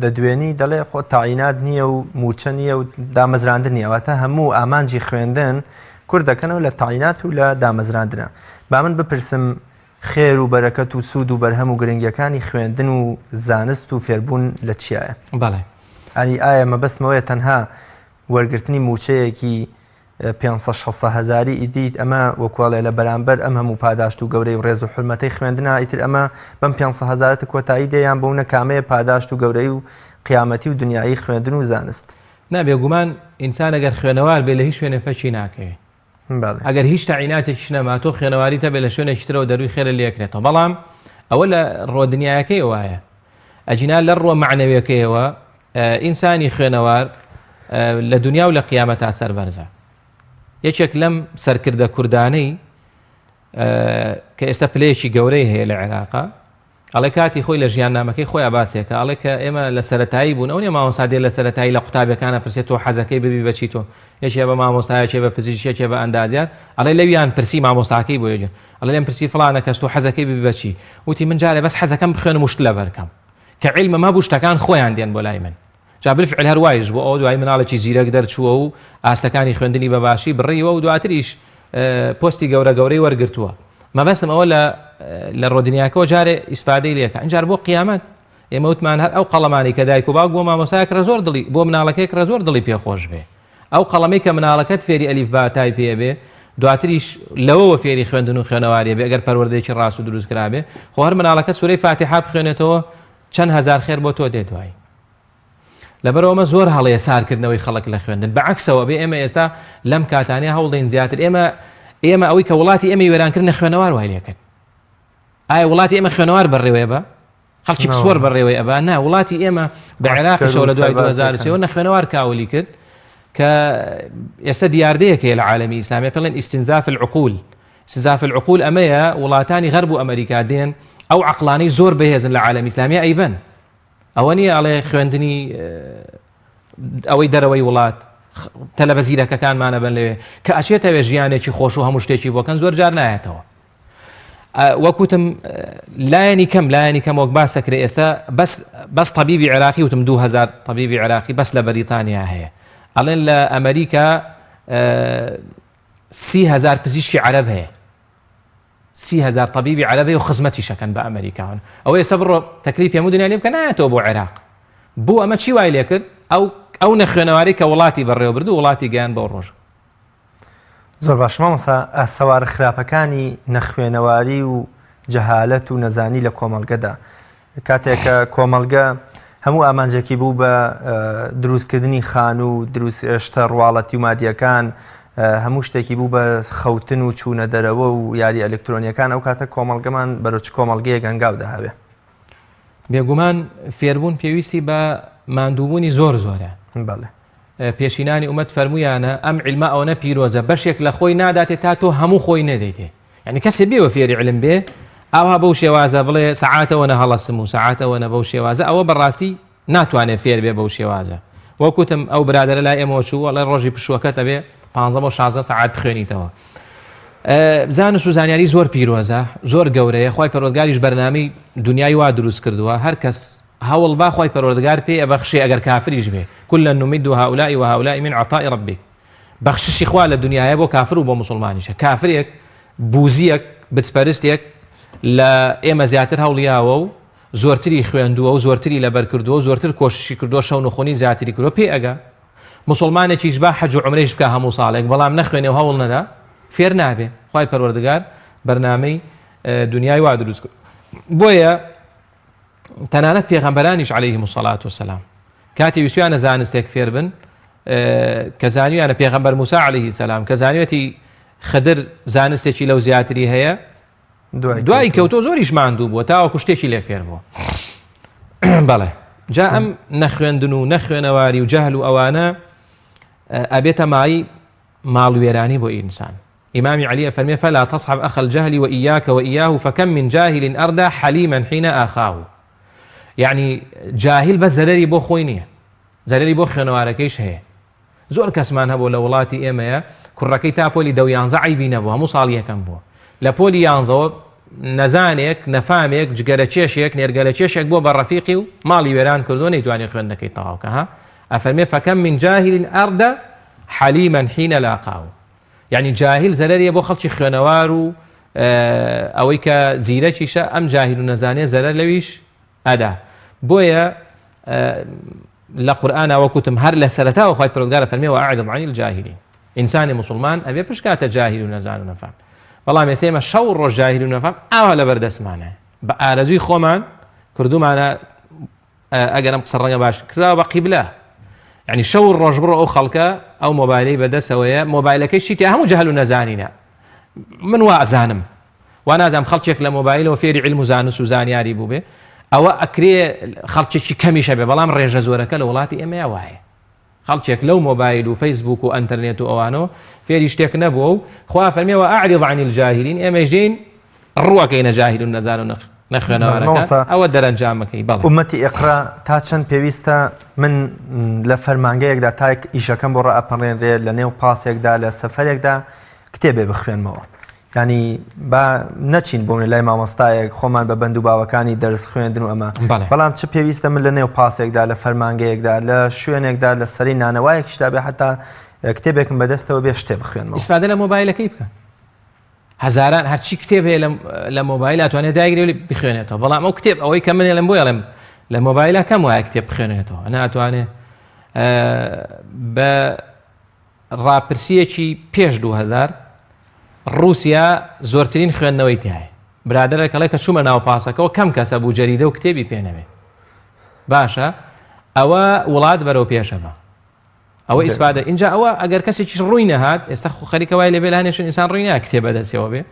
دەدوێنی دەڵێ خۆ تاعینات نییە و موچە نییە و دامەزراندن نییە واتە هەموو ئامانجی خوێندن کورد دەکەنەوە لە تاعینات و لە دامەزراندنە با من بپرسم خێر و بەرەکەت و سوود و بەرهەم و گرنگیەکانی خوێندن و زانست و فێربوون لە چیایە؟ بەڵێ. ئەنی ئایا مەبەستمەوەیە تەنها وەرگرتنی موچەیەکی پێنسە شەسە هەزاری ئیدیت ئەمە وەکواڵێ لە بەرامبەر ئەم هەموو پاداشت و گەورەی و ڕێز و حورمەتەی خوێندنا ئیتر ئەمە بەم پێنسە هەزارەتە کۆتایی دێ یان بەونە کامەیە پاداشت و گەورەی و قیامەتی و دنیایی خوێندن و زانست؟ نا بێگومان ئینسان ئەگەر خوێنەوار بێ لە هیچ شوێنێ پەکی ناکەوێ ئەگەر هیچ تەعیناتێکیش نەما تۆ خوێنەواریت هەبێ لە شوێنێکی ترەوە دەروی خێرە لێکرێتەوە بەڵام ئەوە لە ڕۆ دنیایەکەی وایە ئەجینا لە ڕوە معنەویەکەیەوە ئینسانی خوێنەوار لە دنیا و لە قیامەتا سەربەرزە یەکێک لەم سەرکردە کوردانەی کە ئێستا پلەیەکی گەورەی هەیە لە عێراقا. ئەڵێ کاتی خۆی لە ژیاننامەکەی خۆیا باسێکە ئەڵێ کە ئێمە لە سەرەتایی بوون ئەو نیە مامۆستا دێ لە سەرەتایی لە قوتابیەکانە پرسێ تۆ حەزەکەی ببی بە چی تۆ یەکێ بە مامۆستا یەکێ بە پزیشک یەکێ بە ئەندازیار ئەڵێ لەویان پرسی مامۆستاکەی بۆ یەکێ ئەڵێ لێم پرسی فڵانە کەس تۆ حەزەکەی ببی بە چی وتی من جارێ بەس حەزەکەم بخوێنم و شت لەبەر کەم کە عیلمم هەبوو شتەکان خۆیان دێن بۆ لای من جا بالفعل هەر وایش بوو ئەوە دوایی مناڵێکی زیرەک دەرچووە و ئاستەکانی خوێندنی بە باشی بڕیوە و دواتریش پۆستی گەورە گەورەی وەرگرتووە مەبەستم ئەوە لە لە ڕۆدنیاکەەوە جارێ ئیسفادەی لێکە ئەنجار بۆ قیامەت ئێمە وتمان هەر ئەو قەڵەمانی کە دایک و باوک بۆ مامۆسایەک ڕە زۆر دڵی بۆ مناڵەکەیەک ڕە زۆر دڵی پێخۆش بێ ئەو قەڵەمەی کە مناڵەکەت فێری ئەلیف باتای پێ بێ دواتریش لەوەوە فێری خوێندن و خوێنەواریە بێ ئەگەر پەروەردەیەکی ڕاست و دروست کرابێ خۆ هەر مناڵەکە سورەی فاتیحا بخوێنێتەوە چەند هەزار خێر بۆ تۆ دێ دوایی لەبەرئەوە ئەمە زۆر هەڵەیە سارکردنەوەی خەڵک لە خوێندن بە عەکسەوە بێ ئێمە ئێستا لەم کاتانەیە هەوڵدەین زیاتر ئێمە ئێمە ئەوەی کە وڵاتی ئێمە وێرانکرد نەخوێنەوار وای لێکرد ئایا وڵاتی ئێمە خوێنەوار بەڕێوەیە بە خەڵکی پسپۆر بەڕێوەی ئەبا نا وڵاتی ئێمە بە عێراقیشەوە لە دوای 2023 نەخوێنەوار کاولی کرد کە ئێستا دیاردەیەک هەیە لە عالەمی ئیسلامی پێڵێن استنزاف العقول استنزاف العقول ئەمەیە وڵاتانی غەرب و ئەمریکا دێن ئەو عقلانەی زۆر بەهێزن لە عالەمی ئیسلامی ئەیبەن ئەوە نییە ئەڵێ خوێندنی ئەوەی دەرەوەی وڵات تەلەبە زیرەکەکانمانە بن لەوێ کە ئەچێتەوێ ژیانێکی خۆش و هەموو شتێکی بۆکەن زۆر جار نایەتەوە وەکوتم لایەنی کەم لایەنی کەم وەک باسەکرێ ئێستا بەس بەس طبیبی عێراقی وتم 2000 طبیبی عێراقی بەس لە بەریتانیا هەیە ئەڵێن لە ئەمریکا 30هزار پزیشکی عەرەب هەیە 30هزار طبیبی عەرەب هەیە و خزمەتیش ئەکەن بە ئەمریکاون ئەوە ئێستا بڕۆ تەکلیفی هەموو دنیا لێ بکە نایەتەوە بۆ عێراق بۆ ئەمە چی وای لێکرد ئەو ئەو نەخوێنەواری کە وڵاتی بەڕێوە برد و وڵاتی گەیان بەو ڕۆژە. زۆر باش مامۆستا ئاسەوارە خراپەکانی نەخوێنەواری و جەهالەت و نەزانی لە کۆمەڵگەدا کاتێک کە کۆمەڵگە هەموو ئامانجێکی بوو بە دروستکردنی خانوو و دروست شتە ڕواڵەتی و مادیەکان هەموو شتێکی بوو بە خەوتن و چوونە دەرەوە و یاری ئەلکترۆنیەکان ئەو کاتە کۆمەڵگەمان بەرەو چ کۆمەڵگەیەک هەنگاو دەهاوێ؟ بێگومان فێربوون پێویستی بە ماندووبوونی زۆر زۆرە. بەڵێ. پێشینانی ئومەت فەرموویانە ئەم عیلمە ئەوەنە پیرۆزە بەشێک لە خۆی ناداتێ تا تۆ هەموو خۆی نەدەیتێ یعنی کەسێ بێوە فێری علم بێ ئاوا بەو شێوازە بڵێ سەعاتەوە نە هەڵەسم و سەعاتەوە نە بەو شێوازە ئەوە بەڕاستی ناتوانێت فێر بێ بەو شێوازە وەکوتم ئەو برادرە لای ئێمەوە چوو ئەڵێ ڕۆژی پشووەکەت ئەبێ 15 بۆ 16 سەعات بخوێنیتەوە زانست و زانیاری زۆر پیرۆزە زۆر گەورەیە خی پەرۆزگاریش بەرنامی دنیای وا دروست کردووە هەر کەس هەوڵ با خوای پەروەردگار پێی ئەبەخشێ ئەگەر کافریش بێ، کلا نمد هؤلاء وهؤلاء من عطاء ربک، بەخششی خوا لە دونیایە بۆ کافر و بۆ موسڵمانیشە، کافرێک، بوزیەک، بتپەرستێک لە ئێمە زیاتر هەوڵیاوە و زۆرتری خوێندووە و زۆرتری لەبەر کردووە و زۆرتر کۆششی کردووە شەونخونی زیاتری کردووە پێی ئەگا. موسڵمانێکیش با حەج و عومرەیش بکا هەموو ساڵێک بەڵام نەخوێنێ و هەوڵ نەدا فێر نابێ، خوای پەروەردگار بەرنامەی دونیای وا دروست کردووە. بۆیە تەنانەت پێغەمبەرانیش عەلەیهم الصلاة والسلام کاتی ویستویانە زانستێک فێر بن کە زانیانە پێغەمبەر موسا عەلەیهی سەلام کە زانیەتی خدر زانستێکی لەو زیاتری هەیە دوای کەوتۆ زۆریش ماندوو بووە تاوەکو شتێکی لێ فێر بووە بەڵێ جا ئەم نەخوێندن و نەخوێنەواری و جەهل و ئەوانە ئەبێتە مای ماڵوێرانی بۆ ئینسان ئیمامی عەلی ئەفەرمێ فلا تصحب اخ الجهل وإیاک وإیاه فکم من جاهل اردی حلیما حین آخاه یەعنی جاهیل بەس زەرەری بۆ خۆی نییە زەرەری بۆ خوێنەوارەکەیش هەیە زۆر کەسمان هەبوو لە وڵاتی ئێمەیە کوڕەکەی تا پۆلی دە و یانزە عەیبی نەبوو هەموو ساڵ یەکەم بووە لە پۆلی یانزەوە نەزانێک نەفامێک جگەرە کێشێک نێرگەلە کێشێک بووە بە ڕەفیقی و ماڵی وێران کردووە نەیتوانێت خوێندنەکەی تەواو کە ها ئەفەرمێ فکم من جاهل اردی حلیما حین لاقاه یانی جاهیل زەرەریە بۆ خەڵکی خوێنەوار و ئەوەی کە زیرەکیشە ئەم جاهیل و نەزانێ زەرەر لەویش ئەدا بۆیە لە قورئانا وەکوتم هەر لە سەرەتاوە خوای پەروەردگار فەرمی وأعرض عن الجاهلین ئینسانی موسڵمان ئەبێ پشکاتە جاهیل و نەزان و نەفام بەڵام ئێستا ئێمە شەو ڕۆژ جاهیل و نەفام ئاوا لەبەر دەستمانە بە ئارەزووی خۆمان کردومانە ئەگەر ئەم قسە ڕەنگە باش کراوە بە قیبلە یعنی شەو و ڕۆژ بڕۆ ئەو خەڵکە ئەو مۆبایلەی بەدەسەوەیە مۆبایلەکەی شتی تیا هەموو جەهل و نەزانینە من وا ئەزانم وا نازانم خەڵکێک لە مۆبایلەوە فێری علم و زانست و زانیاری بووبێ ئەوە ئەکرێ خەڵکێکی کەمیشە بێ بەڵام ڕێژە زۆرەکە لە وڵاتی ئێمەیە وایە خەڵکێک لەو مۆبایل و فەیسبوک و ئەنتەرنێت و ئەوانەوە فێری شتێک نەبووە و خوا فەرمیەوە ئەعرض عن الجاهلین ئێمەش دێین ڕوەکەینە جاهل و نەزان و نەخ. نەخوێنەوارەکان ئەوە دەرەنجامەکەی بەڵێ. ئومەتی ئیقرا تا چەند پێویستە من لە فەرمانگەیەکدا تا ئیشەکەم بۆ ڕائەپەڕێنرێ لە نێو پاسێکدا لە سەفەرێکدا کتێبێ بخوێنمەوە یانی با نەچین بۆ لای مامۆستایەک خۆمان بە بەند و باوەکانی دەرس خوێندن و ئەمە بەڵام چ پێویستە من لە نێو پاسێکدا لە فەرمانگەیەکدا لە شوێنێکدا لە سەری نانەوایەکیشدا بێ حتا کتێبێکم بەدەستەوە بێ شتێ بخوێنمەوە. ئیسفادە لە مۆبایلەکەی بکە. هەزاران هەرچی کتێب هەیە لە مۆبایل ئەتوانێت دایگرێ و بخوێنێتەوە بەڵام ئەو کتێب ئەوەی کە من لەم بۆ ئەڵێم لە مۆبایلە کەم وایە کتێب بخوێنێتەوە ناتوانێ بە ڕاپرسیەکی پێش 2000 رووسیا زۆرترین خوێندنەوەی تایە برادەرە کەڵێ کە چوومە ناو پاسەکەەوە کەم کەسە بوو جەریدە و کتێبی پێنەوێ باشە ئەوە وڵات بەرەو پێشە بە ئەوە ئیسفادە ئینجا ئەوە ئەگەر کەسێکیش ڕووی نەهات ئێستا خۆ خەریکە وای لێبێ لە هەنێ شوێن ئینسان ڕووی نایە کتێب بەدەستەوە بێ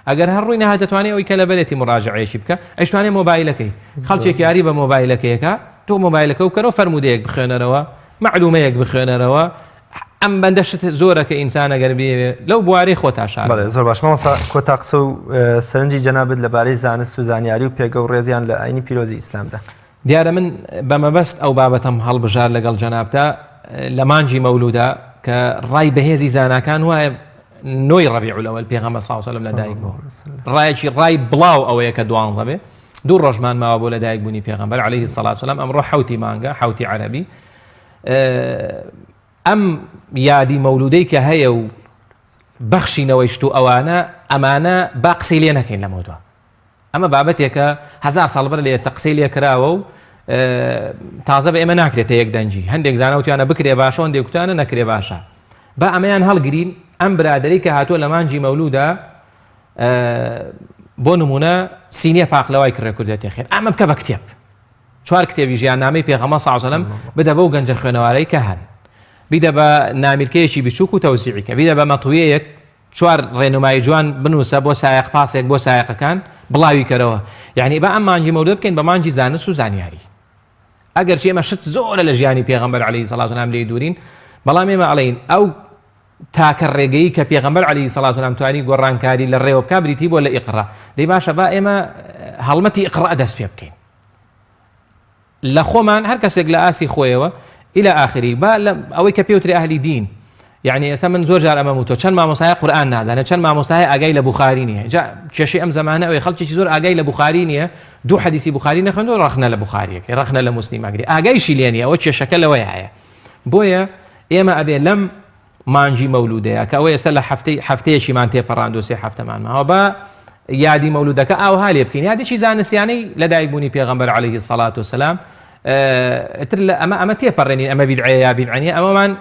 ئەگەر هەر ڕووی نەهات دەتوانێت ئەوی کە لەبەرێتی مڕاجعەیەکی بکە ئەیشتوانێ مۆبایلەکەی خەڵکێک یاری بە مۆبایلەکەیەکە تۆ مۆبایلەکە بکەرەوە فەرموودەیەک بخوێنەرەوە معلومەیەک بخوێنەرەوە ئەم بەندە شت زۆرە کە ئینسان ئەگەر بێ لەو بوارەی خۆتا شار بەڵێ زۆر باش مامۆستا کۆتا قسە و سەرنجی جەنابت لەبارەی زانست و زانیاری و پێگە و ڕێزیان لە ئاینی پیرۆزی ئیسلامدا. دیارە من بە مەبەست ئەو بابەتەم هەڵبژارد لەگەڵ جەنابتا لە مانگی مەولودا کە ڕای بەهێزی زاناکان وایە نۆی ڕەبیع الاول پێغەمبەر صلی الله علیه و سلم لەدایک بوو ڕایەکی ڕای بڵاو ئەوەیە کە دوانزە بێ دوو ڕۆژمان ماوە بۆ لەدایک بوونی پێغەمبەر علیه الصلاة والسلام ئەمڕۆ حوتی مانگە حوتی عەرەبی ئەم یادی مەولودەی کە هەیە و بەخشینەوەی شت و ئەوانە ئەمانە با قسەی لێ نەکەین لەمەودوا ئەمە بابەتێکە هەزار ساڵ بەر لە ئێستا قسەی لێ کراوە و تازە بە ئێمە ناکرێتە یەک دەنگی هەندێک زانا وتیانە بکرێ باشە هەندێک وتیانە نەکرێ باشە با ئەمەیان هەڵگرین ئەم برادری کە هاتووە لە مانگی مەولودا بۆ نمونە سینیە پاقلەوای کڕێ کوردێتێ خێر ئەمە بکە بە کتێب چوار کتێبی ژیاننامەی پێغەمبەر صلی الله علیه و سلم بدە بەو گەنجە خوێنەوارەی کە هەن بیدە بە نامیرکەیەکی بچووک و تەوزیعی کە بیدە بە مەتویەیەک چوار ڕێنمایی جوان بنووسە بۆ سایەق پاسێک بۆ سایەقەکان بڵاوی کەرەوە یعنی با ئەم مانگی مەولود بکەین بە مانگی زانست و زانیاری ئەگەرچی ئێمە شت زۆرە لە ژیانی پێغەمبەر عەلەیهی سەڵات وسلام لێی دوورین بەڵام ئێمە ئەڵێین ئەو تاکە ڕێگەی کە پێغەمبەر عەلەیهی سەڵات وسلام توانی گۆڕانکاری لە ڕێوە بکا بریتی بووە لە ئیقڕا دەی باشە با ئێمە هەڵمەتی ئیقڕا دەست پێ بکەین لە خۆمان هەر کەسێک لە ئاستی خۆیەوە إلى آخره با ئەوەی کە پێوترێ ئەهلی دین یعنی ئێستا من زۆر جار ئەمە وتۆ چەند مامۆستای قورئان نازانێت چەند مامۆستای ئاگای لە بوخاری نییە جا کێشەی ئەم زمانە ئەوەی خەڵکێکی زۆر ئاگای لە بوخاری نییە دوو حەدیسی بوخاری نەخوێندووە ڕەخنە لە بوخاریەکەی ڕەخنە لە موسلیم ئەگری ئاگایشی لێ نییە ئەوە کێشەکە لەوەیە هەیە بۆیە ئێمە ئەبێ لەم مانگی مەولودەیە کە ئەوە ئێستا لە هەفتەی هەفتەیەکیمان تێپەڕاندو سێ هەفتەمان ماوە بە یادی مەولودەکە ئاوها لێ بکەین یادێکی زانستیانەی لەدایکبوونی پێغەمبەر عەلەیهی سەڵات و سەلام تر لە ئەمە ئەمە تێپەڕێنین ئەمە بیدعەیە یا بیدعە ئەمەمان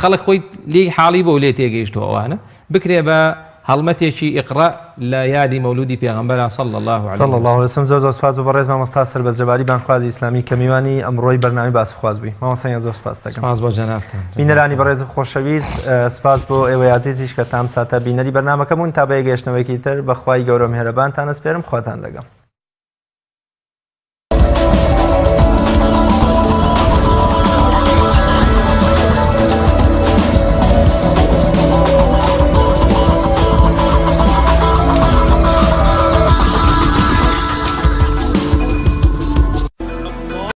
خەڵک خۆی لێی حاڵی بۆ لێ تێگەیشتووە ئەوانە بکرێ بە هەڵمەتێکی ئیقرا لە یادی مەولودی پێغەمبەرا صلی الله علیه صلی الله علیه وسلم. زۆر زۆر سپاس بۆ بەڕێز مامۆستا سەربەست جەباری بانگخوازی ئیسلامی کە میوانی ئەمڕۆی بەرنامەی باس و خواست بووی. مامۆستا گیان زۆر سپاست دەکەم. سپاس بۆ جەنابتان. بینەرانی بەڕێز و خۆشەویست سپاس بۆ ئێوەی ئازیزیش کە تا ئەم ساتە بینەری بەرنامەکە بوون تا بە یەکگەیشتنەوەیەکی تر بە خوای گەورە و میهرەبانتان ئەسپێرم خواتان لەگەڵ.